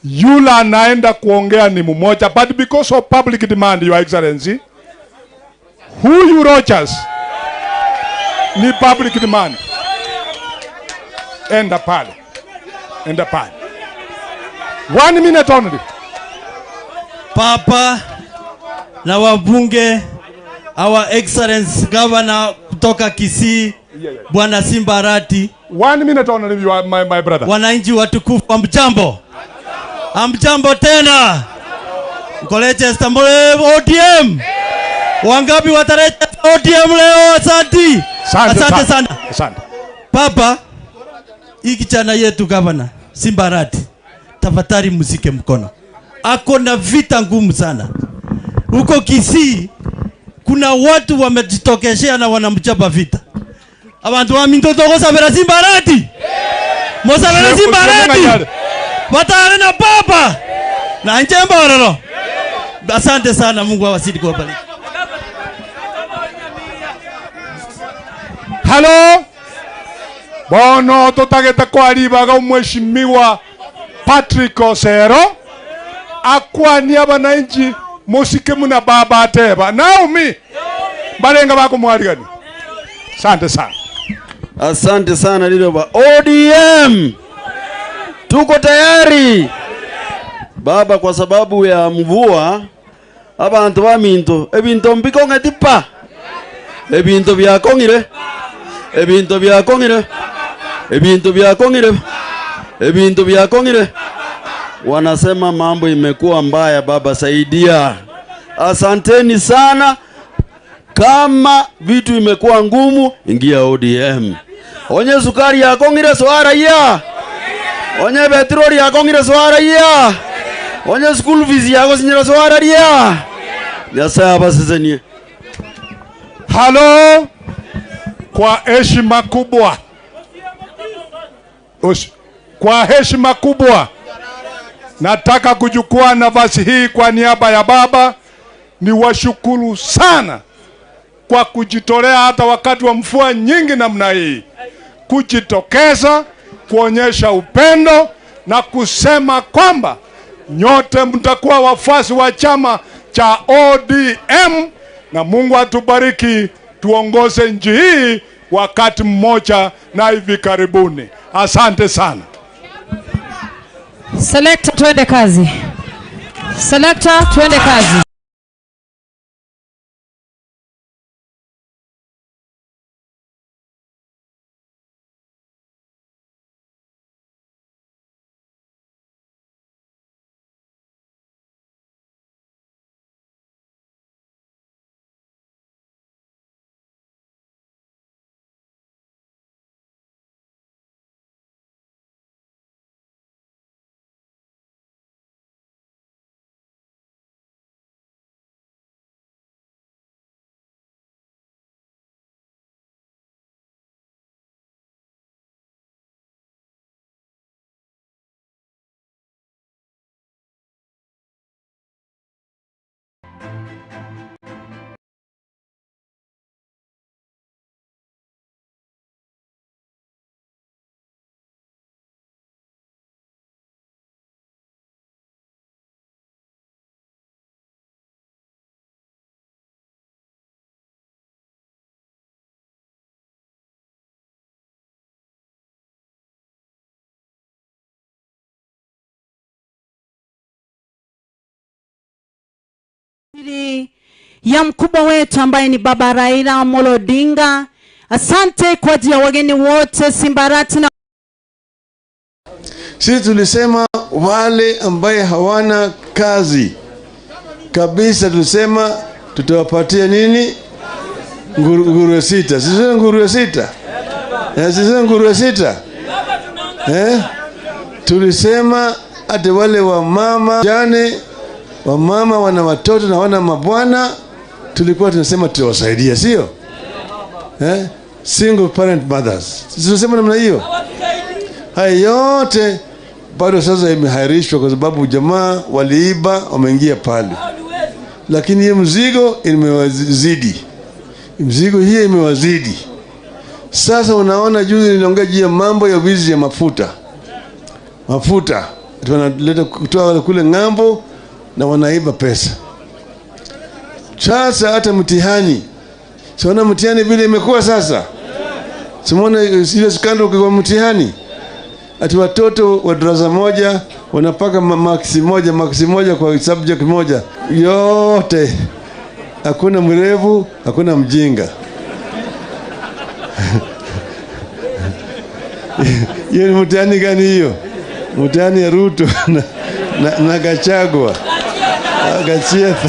yula anaenda kuongea ni mmoja, but because of public demand, Your Excellency, huyu Rogers ni public demand. Enda pale. Enda pale. 1 minute only. Papa na wabunge, our Excellence Governor kutoka Kisii, Bwana Simba Arati. 1 minute only, you are my brother. Wananchi watukufu, hamjambo? Hamjambo tena. Mkoleche mbole ODM. Wangapi watareje ODM leo? Asante. Asante sana. Asante. Papa, hii kijana yetu Governor Simba Arati, tafadhali msike mkono. Ako na vita ngumu sana. Huko Kisii kuna watu wamejitokeshea na wanamchapa vita. Abantu wa mintoto kosabera Simba Arati. Mosabera Simba Arati. Watare na papa. Na njemba ororo. Asante sana, Mungu awazidi kuwabariki. Halo. Bono tutagete kwaribaga mheshimiwa Patrick Osero akwania bananchi musike muna baba ateba naumi balenga bako mwarigani. Asante sana. Asante sana Liloba. ODM tuko tayari baba, kwa sababu ya mvua abantu baminto ebinto mbikonge tipa ebinto byakongire ebinto byakongire ebinto byakongire ebinto byakongire. Wanasema mambo imekuwa mbaya, baba saidia. Asanteni sana. Kama vitu imekuwa ngumu, ingia ODM. Onye sukari yakongire swara ya. Onye petroli yakongire swara ya. Onye school fees yako sinyira swara ya. Nyasaye abasesenie. Halo. Kwa heshima kubwa. Kwa heshima kubwa nataka kuchukua nafasi hii kwa niaba ya baba niwashukuru sana kwa kujitolea hata wakati wa mvua nyingi namna hii, kujitokeza kuonyesha upendo na kusema kwamba nyote mtakuwa wafuasi wa chama cha ODM, na Mungu atubariki tuongoze nchi hii wakati mmoja na hivi karibuni. Asante sana. Selector, tuende kazi. Selector, tuende kazi. Ya mkubwa wetu ambaye ni Baba Raila Amolo Odinga. Asante kwa ajili ya wageni wote Simba Arati na sisi tulisema wale ambaye hawana kazi kabisa, tulisema tutawapatia nini? Nguruwe sita. Sisi nguruwe sita. Sisi nguruwe sita. Tulisema hata wale wamama jane, wamama wana watoto na wana mabwana, tulikuwa tunasema tutawasaidia, sio? Single parent mothers. Tunasema namna hiyo. Haya yote bado sasa imehairishwa kwa sababu jamaa waliiba, wameingia pale. Lakini hiyo mzigo imewazidi. Mzigo hiyo imewazidi. Sasa unaona juzi niliongea juu ya mambo ya wizi ya mafuta. Mafuta tunaleta kutoa kule ng'ambo na wanaiba pesa. Sasa hata mtihani. Siona mtihani vile imekuwa sasa. Simuona ile skandal kwa mtihani. Ati watoto wa darasa moja wanapaka maksi moja kwa subject moja. Yote. Hakuna mrevu, hakuna mjinga. Hiyo ni mtihani gani hiyo? Mtihani ya Ruto na Gachagua. Gachietha.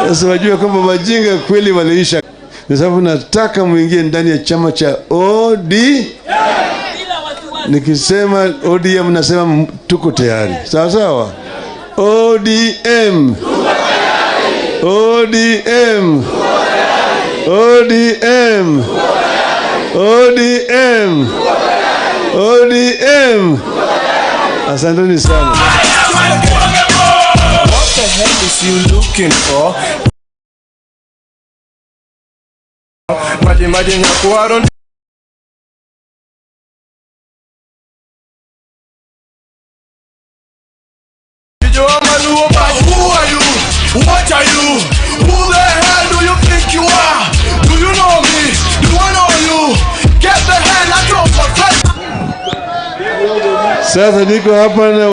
Sasa wajua kwamba wajinga kweli waliisha. Kwa sababu nataka muingie ndani ya chama cha ODM. Nikisema ODM nasema tuko tayari. Sawa sawa? ODM. ODM. ODM. ODM. ODM. Asanteni sana. What the hell is you looking for? Maji nyakuaro. Who are you? What are you? Who the hell do you think you are? Do you know me? Do I know you? Get the hell out of my face. Sasa niko hapa na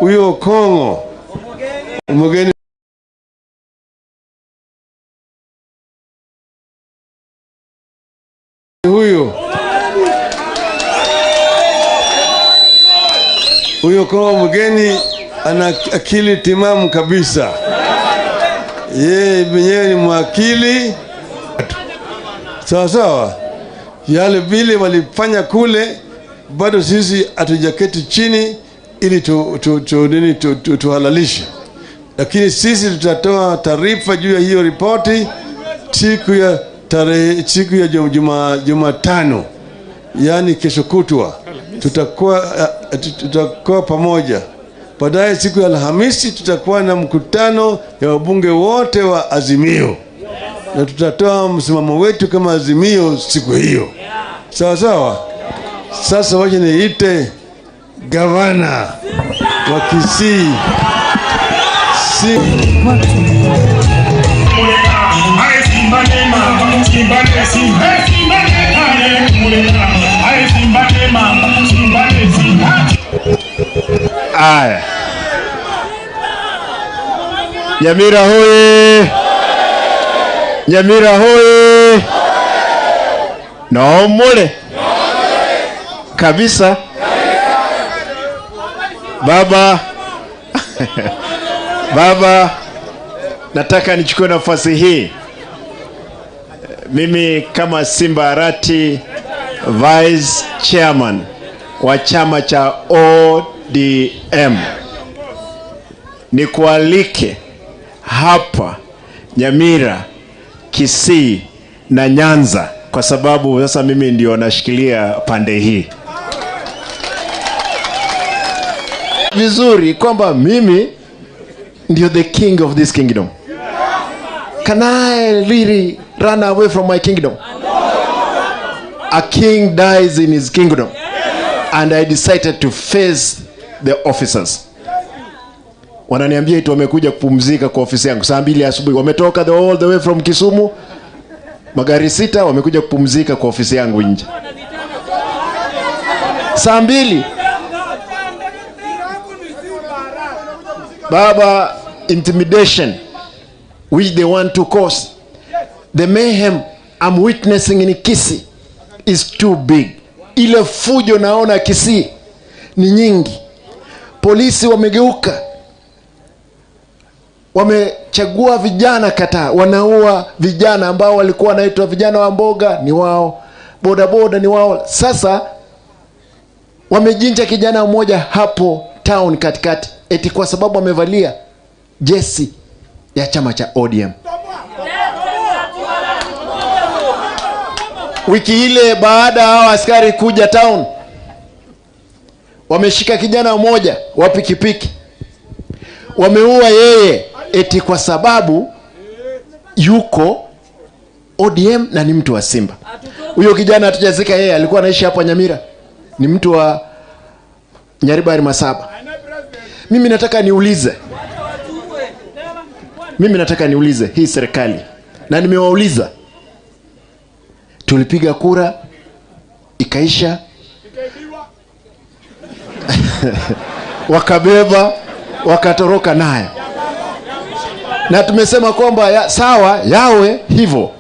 huyo Kongo mgeni huyo Kongo mgeni ana akili timamu kabisa. Yeye mwenyewe ni mwakili. Sawa sawa. Yale vile walifanya kule bado sisi hatujaketi chini ili tuhalalishe. Lakini sisi tutatoa taarifa juu ya hiyo ripoti siku ya tarehe, siku ya Jumatano, yani kesho kutwa tutakuwa pamoja. Baadaye siku ya Alhamisi tutakuwa na mkutano ya wabunge wote wa Azimio, na tutatoa msimamo wetu kama Azimio siku hiyo. Sawa sawa. Sasa wacha niite gavana wa Kisii. Aya. Nyamira hoye! Nyamira hoye! Naomole kabisa. Baba Baba, nataka nichukue nafasi hii mimi kama Simba Arati, Vice Chairman wa chama cha ODM, nikualike hapa Nyamira, Kisii na Nyanza, kwa sababu sasa mimi ndio nashikilia pande hii vizuri, kwamba mimi ndio the king of this kingdom. Can I really run away from my kingdom? A king dies in his kingdom. And I decided to face the officers. Wananiambia eti wamekuja kupumzika kwa ofisi yangu saa 2 asubuhi. Wametoka all the way from Kisumu. Magari 6 wamekuja kupumzika kwa ofisi yangu nje. Saa 2. Baba, intimidation which they want to cause, the mayhem I'm witnessing in Kisii is too big. Ile fujo naona Kisii ni nyingi. Polisi wamegeuka, wamechagua vijana kataa, wanaua vijana ambao walikuwa wanaitwa vijana wa mboga ni wao, boda boda ni wao. Sasa wamejinja kijana mmoja hapo town katikati eti kwa sababu amevalia jesi ya chama cha ODM. Wiki ile baada hao askari kuja town, wameshika kijana mmoja wa pikipiki, wameua yeye eti kwa sababu yuko ODM na ni mtu wa Simba. Huyo kijana hatujazika yeye, alikuwa anaishi hapa Nyamira, ni mtu wa Nyaribari Masaba. Mimi nataka niulize. Mimi nataka niulize hii serikali. Na nimewauliza. Tulipiga kura ikaisha. Wakabeba, wakatoroka nayo. Na tumesema kwamba sawa yawe hivyo.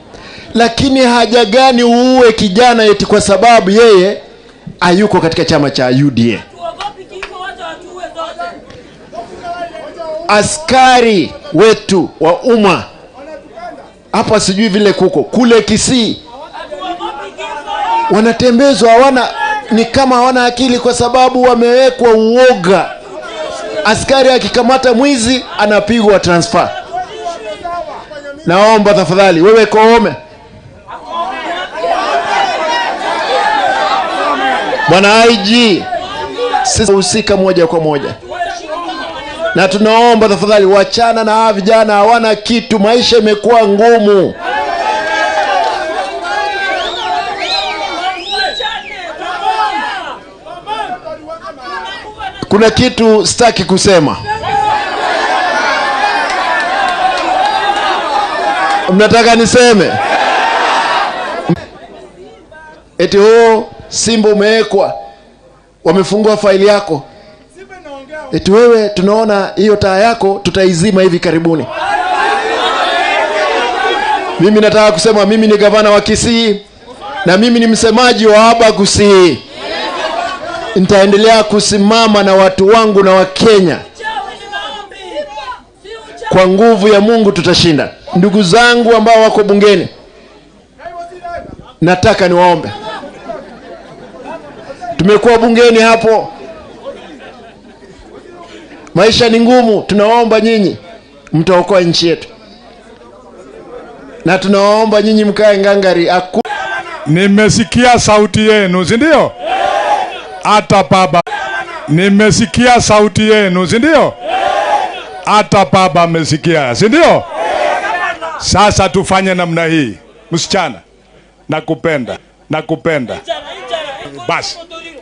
Lakini haja gani uue kijana eti kwa sababu yeye hayuko katika chama cha UDA? Askari wetu wa umma hapa sijui vile kuko kule Kisii wanatembezwa, hawana, ni kama hawana akili kwa sababu wamewekwa uoga. Askari akikamata mwizi anapigwa transfer. Naomba tafadhali wewe Koome, Bwana IG, sisi husika moja kwa moja. Na tunaomba tafadhali wachana na hawa vijana, hawana kitu, maisha imekuwa ngumu. Kuna kitu sitaki kusema. Mnataka niseme? Eti huo Simba umewekwa, wamefungua faili yako. Eti wewe tunaona hiyo taa yako tutaizima hivi karibuni. Mimi nataka kusema mimi ni gavana wa Kisii na mimi ni msemaji wa hapa Kisii. Nitaendelea kusimama na watu wangu na wa Kenya. Kwa nguvu ya Mungu tutashinda. Ndugu zangu ambao wako bungeni, nataka niwaombe. Tumekuwa bungeni hapo, maisha ni ngumu. Tunaomba nyinyi mtaokoa nchi yetu, na tunaomba nyinyi mkae ngangari. Nimesikia sauti yenu, si ndio? Hata baba, nimesikia sauti yenu, si ndio? Hata baba amesikia, si ndio? Sasa tufanye namna hii. Msichana, nakupenda, nakupenda. Basi,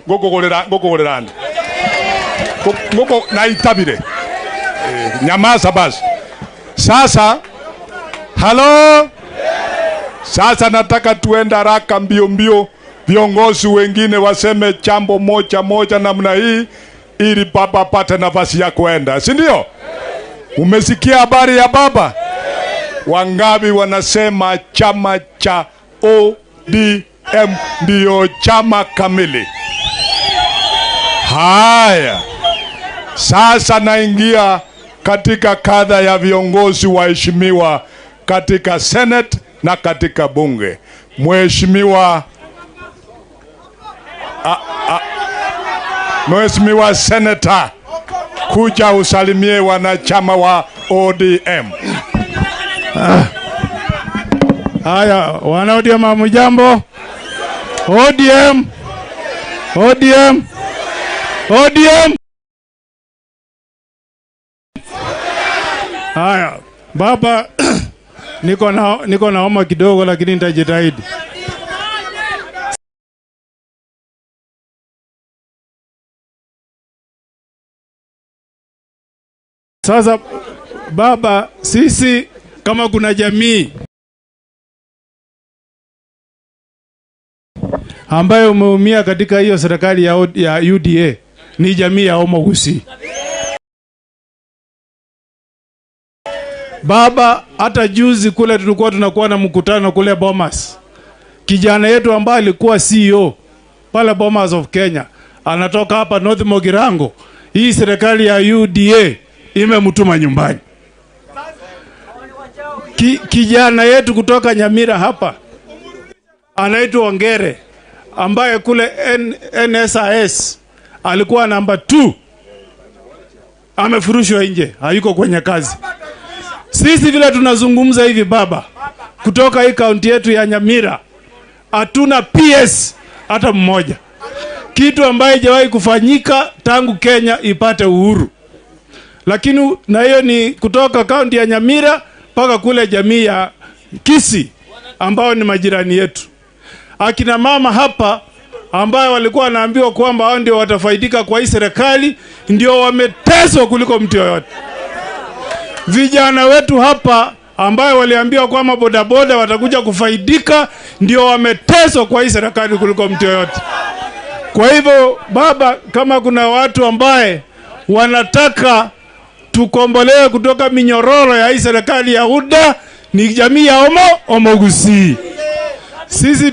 ngokogorera. Ngoko naitabire. Nyamaza basi. Sasa, halo? Sasa nataka tuende haraka mbio mbio. Viongozi wengine waseme jambo moja moja namna hii ili baba apate nafasi ya kuenda, si ndio? Umesikia habari ya baba? Wangapi wanasema chama cha ODM ndio chama kamili? Haya. Sasa naingia katika kadha ya viongozi waheshimiwa katika Senate na katika bunge. Mheshimiwa Mheshimiwa Senator, kuja usalimie wanachama wa ODM. Haya, wana ODM hamjambo? ODM, ODM, ODM. Haya, baba, niko na homa kidogo lakini nitajitahidi. Sasa baba, sisi kama kuna jamii ambayo umeumia katika hiyo serikali ya UDA ni jamii ya Omogusi. Baba, hata juzi kule tulikuwa tunakuwa na mkutano kule Bomas. Kijana yetu ambaye alikuwa CEO pale Bomas of Kenya anatoka hapa North Mogirango. Hii serikali ya UDA imemtuma nyumbani. Kijana yetu kutoka Nyamira hapa anaitwa Ongere, ambaye kule NSIS alikuwa namba 2, amefurushwa nje, hayuko kwenye kazi. Sisi vile tunazungumza hivi baba, kutoka hii kaunti yetu ya Nyamira hatuna PS hata mmoja, kitu ambaye haijawahi kufanyika tangu Kenya ipate uhuru. Lakini na hiyo ni kutoka kaunti ya Nyamira mpaka kule jamii ya Kisii ambao ni majirani yetu. Akina mama hapa ambayo walikuwa wanaambiwa kwamba hao ndio watafaidika kwa hii serikali ndio wameteswa kuliko mtu yoyote. Vijana wetu hapa ambayo waliambiwa kwamba bodaboda watakuja kufaidika ndio wameteswa kwa hii serikali kuliko mtu yoyote. Kwa hivyo baba, kama kuna watu ambaye wanataka tukombolewe kutoka minyororo ya hii serikali ya UDA ni jamii ya Omogusi. Sisi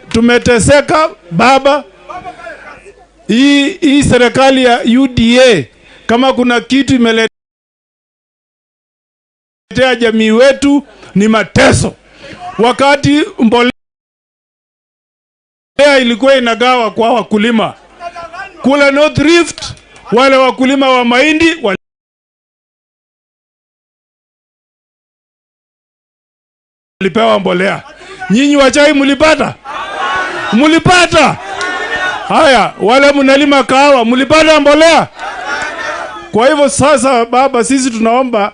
tumeteseka baba. Hii serikali ya UDA kama kuna kitu imeletea jamii wetu ni mateso. Wakati mbolea ilikuwa inagawa kwa wakulima kule North Rift, wale wakulima wa mahindi walipewa mbolea. Nyinyi wa chai mlipata? Mlipata? Haya, wale mnalima kahawa mlipata mbolea? Kwa hivyo sasa baba, sisi tunaomba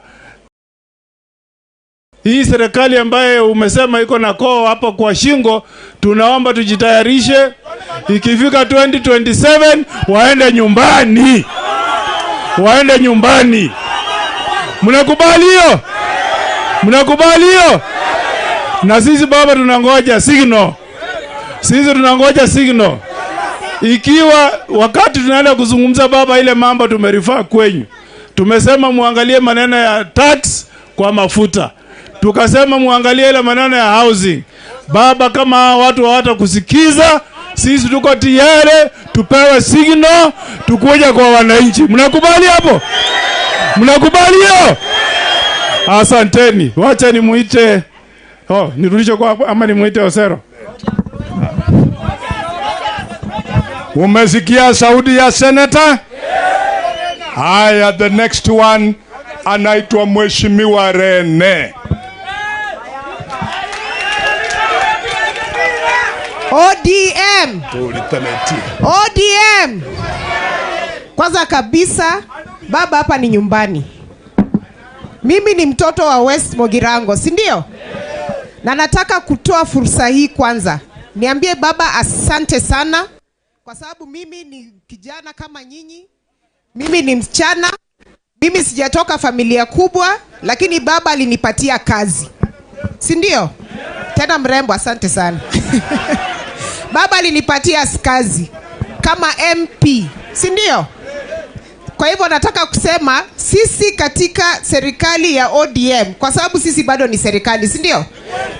hii serikali ambaye umesema iko na koo hapo kwa shingo, tunaomba tujitayarishe, ikifika 2027 waende nyumbani. Waende nyumbani. Mnakubali hiyo? Mnakubali hiyo? Na sisi baba tunangoja signal. Sisi tunangoja signal. Ikiwa wakati tunaenda kuzungumza baba ile mambo tumerifaa kwenyu. Tumesema muangalie maneno ya tax kwa mafuta. Tukasema muangalie ile maneno ya housing. Baba, kama watu hawatakusikiza, sisi tuko tayari tupewe signal tukuja kwa wananchi. Mnakubali hapo? Mnakubali hiyo? Asanteni. Wacha nimuite. Oh, nirudishe kwa ama nimuite Osero. Umesikia sauti ya senator? Haya, the next one anaitwa Mheshimiwa Rene. ODM. ODM. Kwanza kabisa baba, hapa ni nyumbani. Mimi ni mtoto wa West Mogirango, si ndio? Na nataka kutoa fursa hii kwanza niambie baba asante sana, kwa sababu mimi ni kijana kama nyinyi, mimi ni msichana, mimi sijatoka familia kubwa, lakini baba alinipatia kazi, si ndio? Tena mrembo, asante sana. Baba alinipatia kazi kama MP, si ndio? Kwa hivyo nataka kusema sisi katika serikali ya ODM, kwa sababu sisi bado ni serikali, si ndio?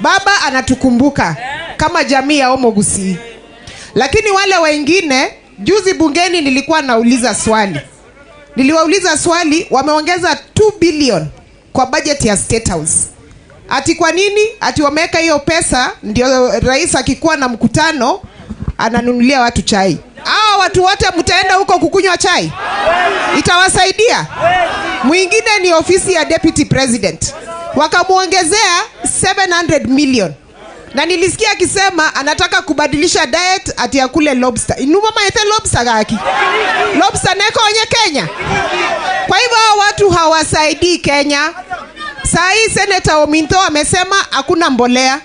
Baba anatukumbuka kama jamii ya Omogusi. Lakini wale wengine, juzi bungeni nilikuwa nauliza swali. Niliwauliza swali, wameongeza 2 billion kwa budget ya State House. Ati kwa nini? Ati wameweka hiyo pesa ndio rais akikuwa na mkutano ananunulia watu chai. Hawa watu wote mtaenda huko kukunywa chai? Itawasaidia? Mwingine ni ofisi ya Deputy President. Wakamuongezea 700 million. Na nilisikia akisema anataka kubadilisha diet ati akule lobster. Inuma maete lobster gaki. Lobster neko onye Kenya. Kwa hivyo watu hawasaidii Kenya. Saa hii Senator Ominto amesema hakuna mbolea.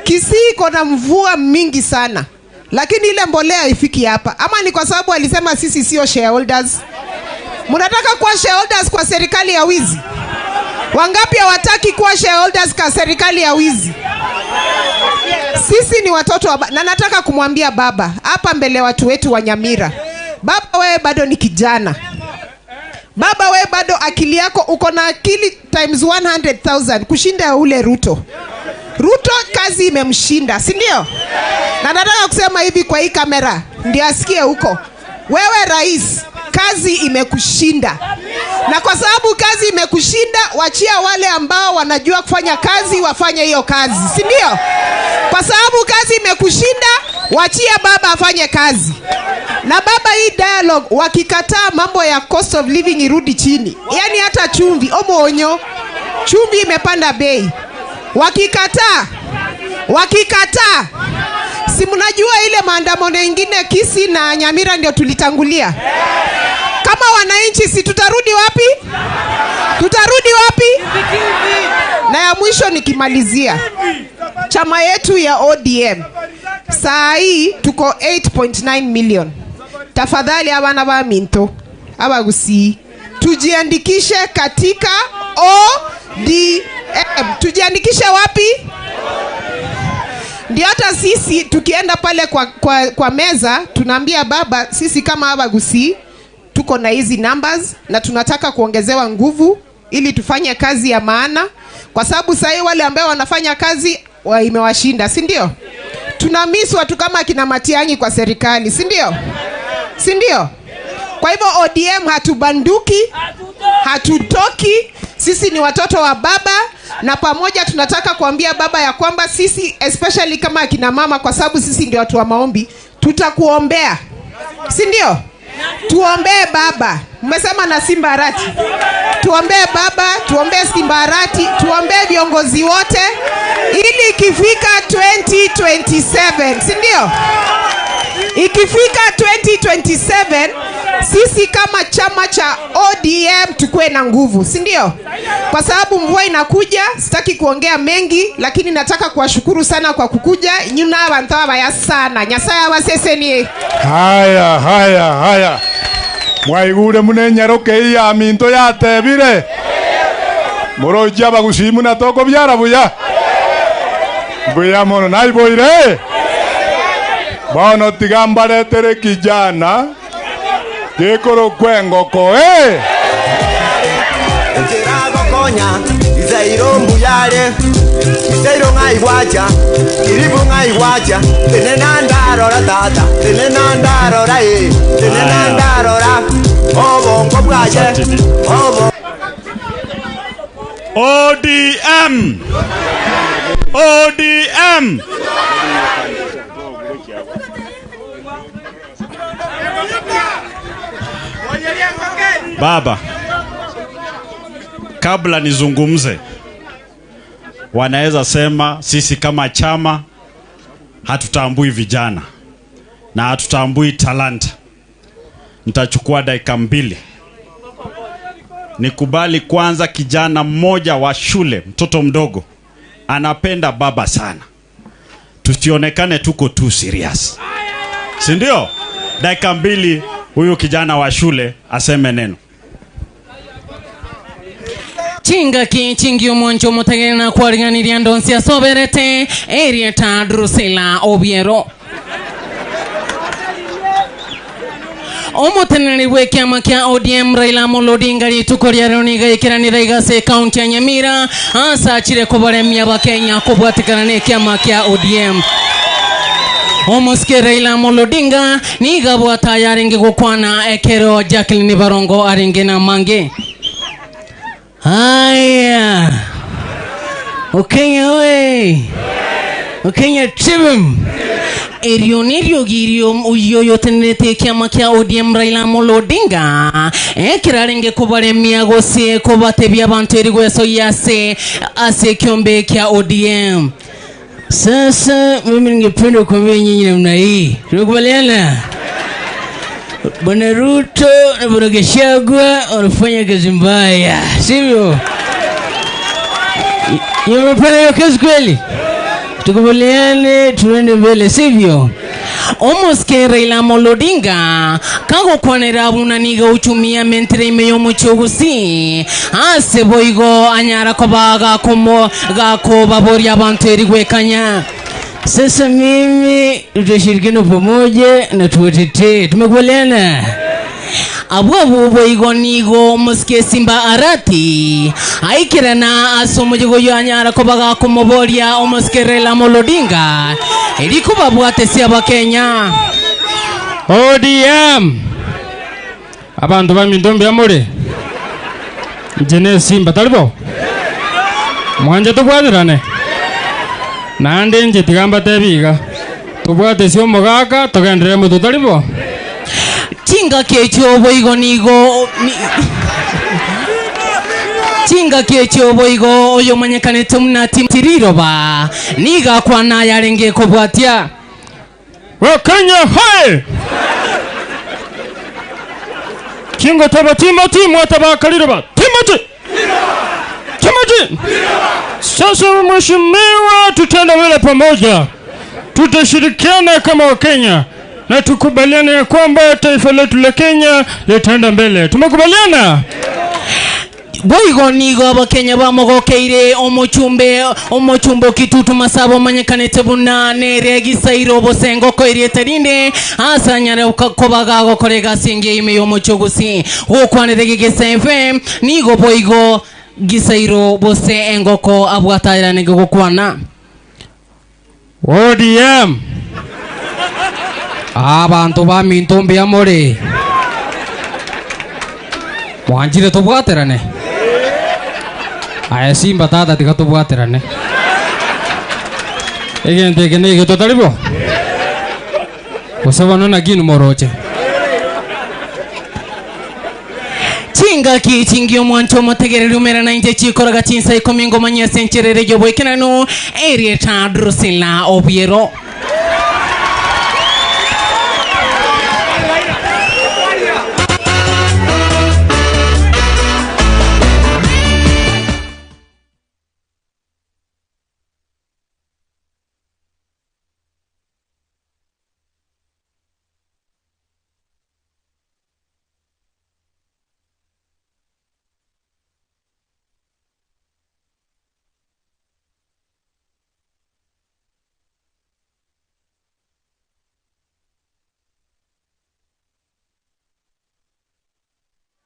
Kisii kuna mvua mingi sana, lakini ile mbolea haifiki hapa. Ama ni kwa sababu alisema sisi sio shareholders. Mnataka kuwa shareholders kwa serikali ya wizi? Wangapi hawataki kuwa shareholders kwa serikali ya wizi? Sisi ni watoto wa na nataka kumwambia baba hapa mbele watu wetu wa Nyamira. Baba wewe bado ni kijana. Baba wewe bado akili yako uko na akili times 100,000 kushinda ule Ruto. Ruto kazi imemshinda, si ndio? Na nataka kusema hivi kwa hii kamera ndio asikie huko. Wewe rais, kazi imekushinda. Na kwa sababu kazi imekushinda, wachia wale ambao wanajua kufanya kazi wafanye hiyo kazi, si ndio? Kwa sababu kazi imekushinda, wachia baba afanye kazi. Na baba, hii dialogue wakikataa mambo ya cost of living irudi chini. Yaani hata chumvi, omonyo, chumvi imepanda bei. Wakikataa, si mnajua ile maandamano mengine Kisii na Nyamira ndio tulitangulia. Kama wananchi si tutarudi wapi? Tutarudi wapi? Na ya mwisho nikimalizia, chama yetu ya ODM, Saa hii tuko 8.9 million. Tafadhali abana ba minto Abagusii, tujiandikishe katika ODM. Tujiandikishe wapi? Ndio hata sisi tukienda pale kwa meza tunaambia baba, sisi kama Abagusii tuko na hizi numbers na tunataka kuongezewa nguvu ili tufanye kazi ya maana, kwa sababu sasa wale ambao wanafanya kazi imewashinda, si ndio? Tunamiss watu kama kina Matiang'i kwa serikali, si ndio? Si ndio? Kwa hivyo ODM hatubanduki, hatutoki. Sisi ni watoto wa baba, na pamoja tunataka kuambia baba ya kwamba sisi especially kama akina mama, kwa sababu sisi ndio watu wa maombi, tutakuombea. Si ndio? Tuombee baba. Mmesema na Simba Arati. Tuombee baba, tuombee Simba Arati, tuombee viongozi wote ili ikifika 2027, si ndio? Ikifika 2027 sisi kama chama cha ODM tukue na nguvu, si ndio? Kwa sababu mvua inakuja, sitaki kuongea mengi, lakini nataka kuwashukuru sana kwa kukuja. Nyuna abantu abaya sana. Nyasaye abasesenie. Haya, haya, haya. Mwaigure munenyaroke iya minto yatebire. Moroji Abagusii munatoko byara buya. Buya mono naiboire. Bono tigambaretere kijana gekoro kwengoko Konya izairo mbuyare izairo ngaiwacha iribu ngaiwacha tenenandarora tata tenenandarora tenenandarora obongo bwaje obo. ODM ODM. Baba, kabla nizungumze, wanaweza sema sisi kama chama hatutambui vijana na hatutambui talanta. Nitachukua dakika 2. Nikubali kwanza, kijana mmoja wa shule, mtoto mdogo, anapenda baba sana. Tusionekane tuko too serious, si ndio? Dakika 2 huyu kijana wa shule aseme neno. Chinga ki chingi omoncho mutagena kwariganiria ndonsi asoberete erieta Drusilla Obiero. Omoteneri we kiama kia ODM Raila Amolo Odinga rituko ria rero niga igase kaunti ya Nyamira asachire kubaremia Abakenya kubwatikana ne kiama kia ODM. Omoske Raila Amolo Odinga nigabwata yaringe gukwana ekero Jacqueline Barongo aringe na mange. Haya. Okenya we. Okenya tibim. Erionerio girio uyoyotenete kiama kia ODM Raila Amolo Odinga ekirarenge kubaremia gose kubatebia abantu erigweso yase ase kiombe kia ODM. Sasa mimi ningependa kuambia nyinyi namna hii. Tumekubaliana? Bwana Ruto na Bwana Gachagua wanafanya kazi mbaya, sivyo? Yamefanya hiyo kazi kweli? Tukubaliane tuende mbele, sivyo? Omoske Raila Amolo Odinga kagokwanera bunaniga uchumia mentre imeyo muchugusi ase boigo anyara kobaga komo gakobaboria abantu erigwekanya. Sasa mimi tutashirikiana pamoja na tuwatetee. Tumekubaliana? Abwo boigo nigo Omoske Simba Arati aikirana asomo jigo anyara kobaga komoboria Omoske Raila Amolo Odinga erikubabwate si Abakenya. ODM abantu bamindombe amore jene Simba talibo mwanje tubwatirane nande nje tigamba tebiga tubwate si omogaka tugendere mutu talibo chinga kecho boigo nigo chinga kecho boigo oyo manyekanete muna tiriroba niga kwana yarenge kobwatia Wakenya hai Kingo taba Timothy mwataba kaliroba Timothy Timothy. Sasa mheshimiwa, tutenda wele pamoja. Tutashirikiana kama Wakenya na tukubaliane ya kwamba taifa letu la Kenya litaenda mbele. Tumekubaliana? Boigo nigo abakenya bamogokeire omuchumbe Kitutu Masaba manyekanete buna nere Gisairo Bosengo koiriete rinde asanyare kobaga gokorega singe ime yomuchugusi gokwanire Gigesa FM nigo boigo Gisairo Bose engoko abwatairane gokwana ODM. Abantu ba mintombe ya more mwanjire tobwaterane. Aya Simba tata tiga tobwaterane. Egente eke nige totaribo gose na ginu moroche Chinga ki chingi omwancho motegereri umera na inje chikoraga chinsa 10 ngoma nyese ncherere yoboikenano erieta Drusilla Obiero.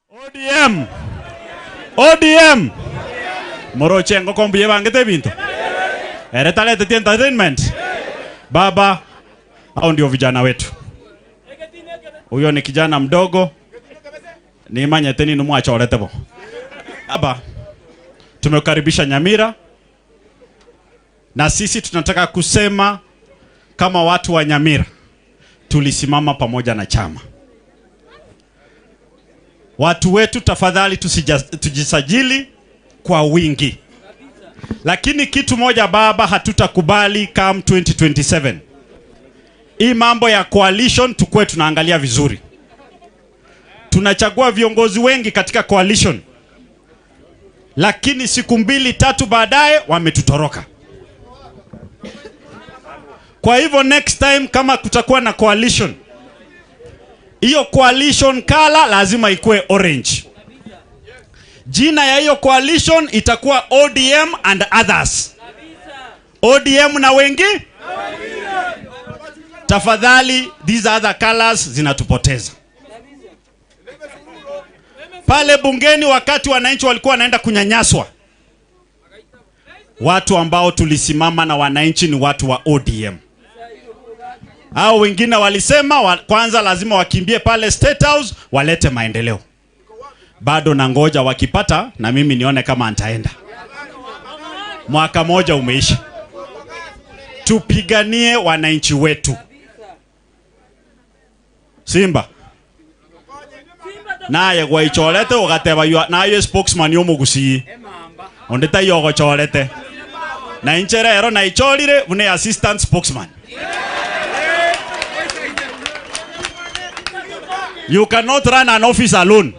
ODM. ODM. Moroche ngoko mbuye bangete bintu. Eretalete entertainment. Baba, hao ndio vijana wetu. Huyo ni kijana mdogo. Ni manyete ni numwachorete bo. Baba, tumekukaribisha Nyamira. Na sisi tunataka kusema kama watu wa Nyamira tulisimama pamoja na chama. Watu wetu tafadhali tujisajili kwa wingi. Lakini kitu moja baba hatutakubali come 2027. Hii mambo ya coalition tukue tunaangalia vizuri. Tunachagua viongozi wengi katika coalition. Lakini siku 2-3 baadaye wametutoroka. Kwa hivyo next time kama kutakuwa na coalition, hiyo coalition color lazima ikue orange. Jina ya hiyo coalition itakuwa ODM and others. ODM na wengi? Tafadhali, these other colors zinatupoteza. Pale bungeni wakati wananchi walikuwa wanaenda kunyanyaswa, watu ambao tulisimama na wananchi ni watu wa ODM. Hao wengine walisema kwanza lazima wakimbie pale State House walete maendeleo. Bado na ngoja wakipata na mimi nione kama nitaenda. Mwaka moja umeisha. Tupiganie wananchi wetu. Simba. Naye gwaichorete ugateba naye spokesman yomugusi. Ondeta yogochorete. Na inchere ero na ichorire une assistant spokesman. You cannot run an office alone.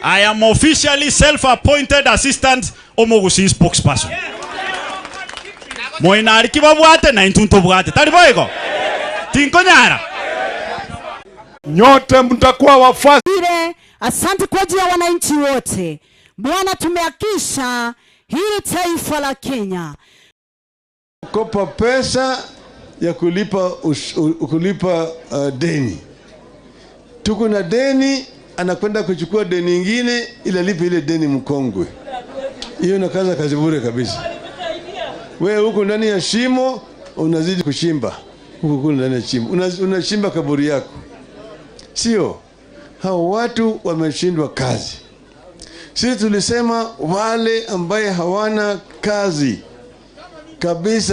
I am officially self-appointed assistant Omogusi spokesperson. Moinariki babwate na intunto bwate. Tariboego. Tinkonyara. Nyote mtakuwa wafuasi. Asante kwa ajili ya wananchi wote. Bwana, tumehakisha hili taifa la Kenya. Kopa pesa ya kulipa kulipa deni. Tuko na deni, anakwenda kuchukua deni nyingine ili alipe ile deni mkongwe. Hiyo inakaza kazi bure kabisa. Wewe huko ndani ya shimo unazidi kushimba. Huko ndani ya shimo unashimba kaburi yako. Sio, hao watu wameshindwa kazi. Sisi tulisema wale ambaye hawana kazi kabisa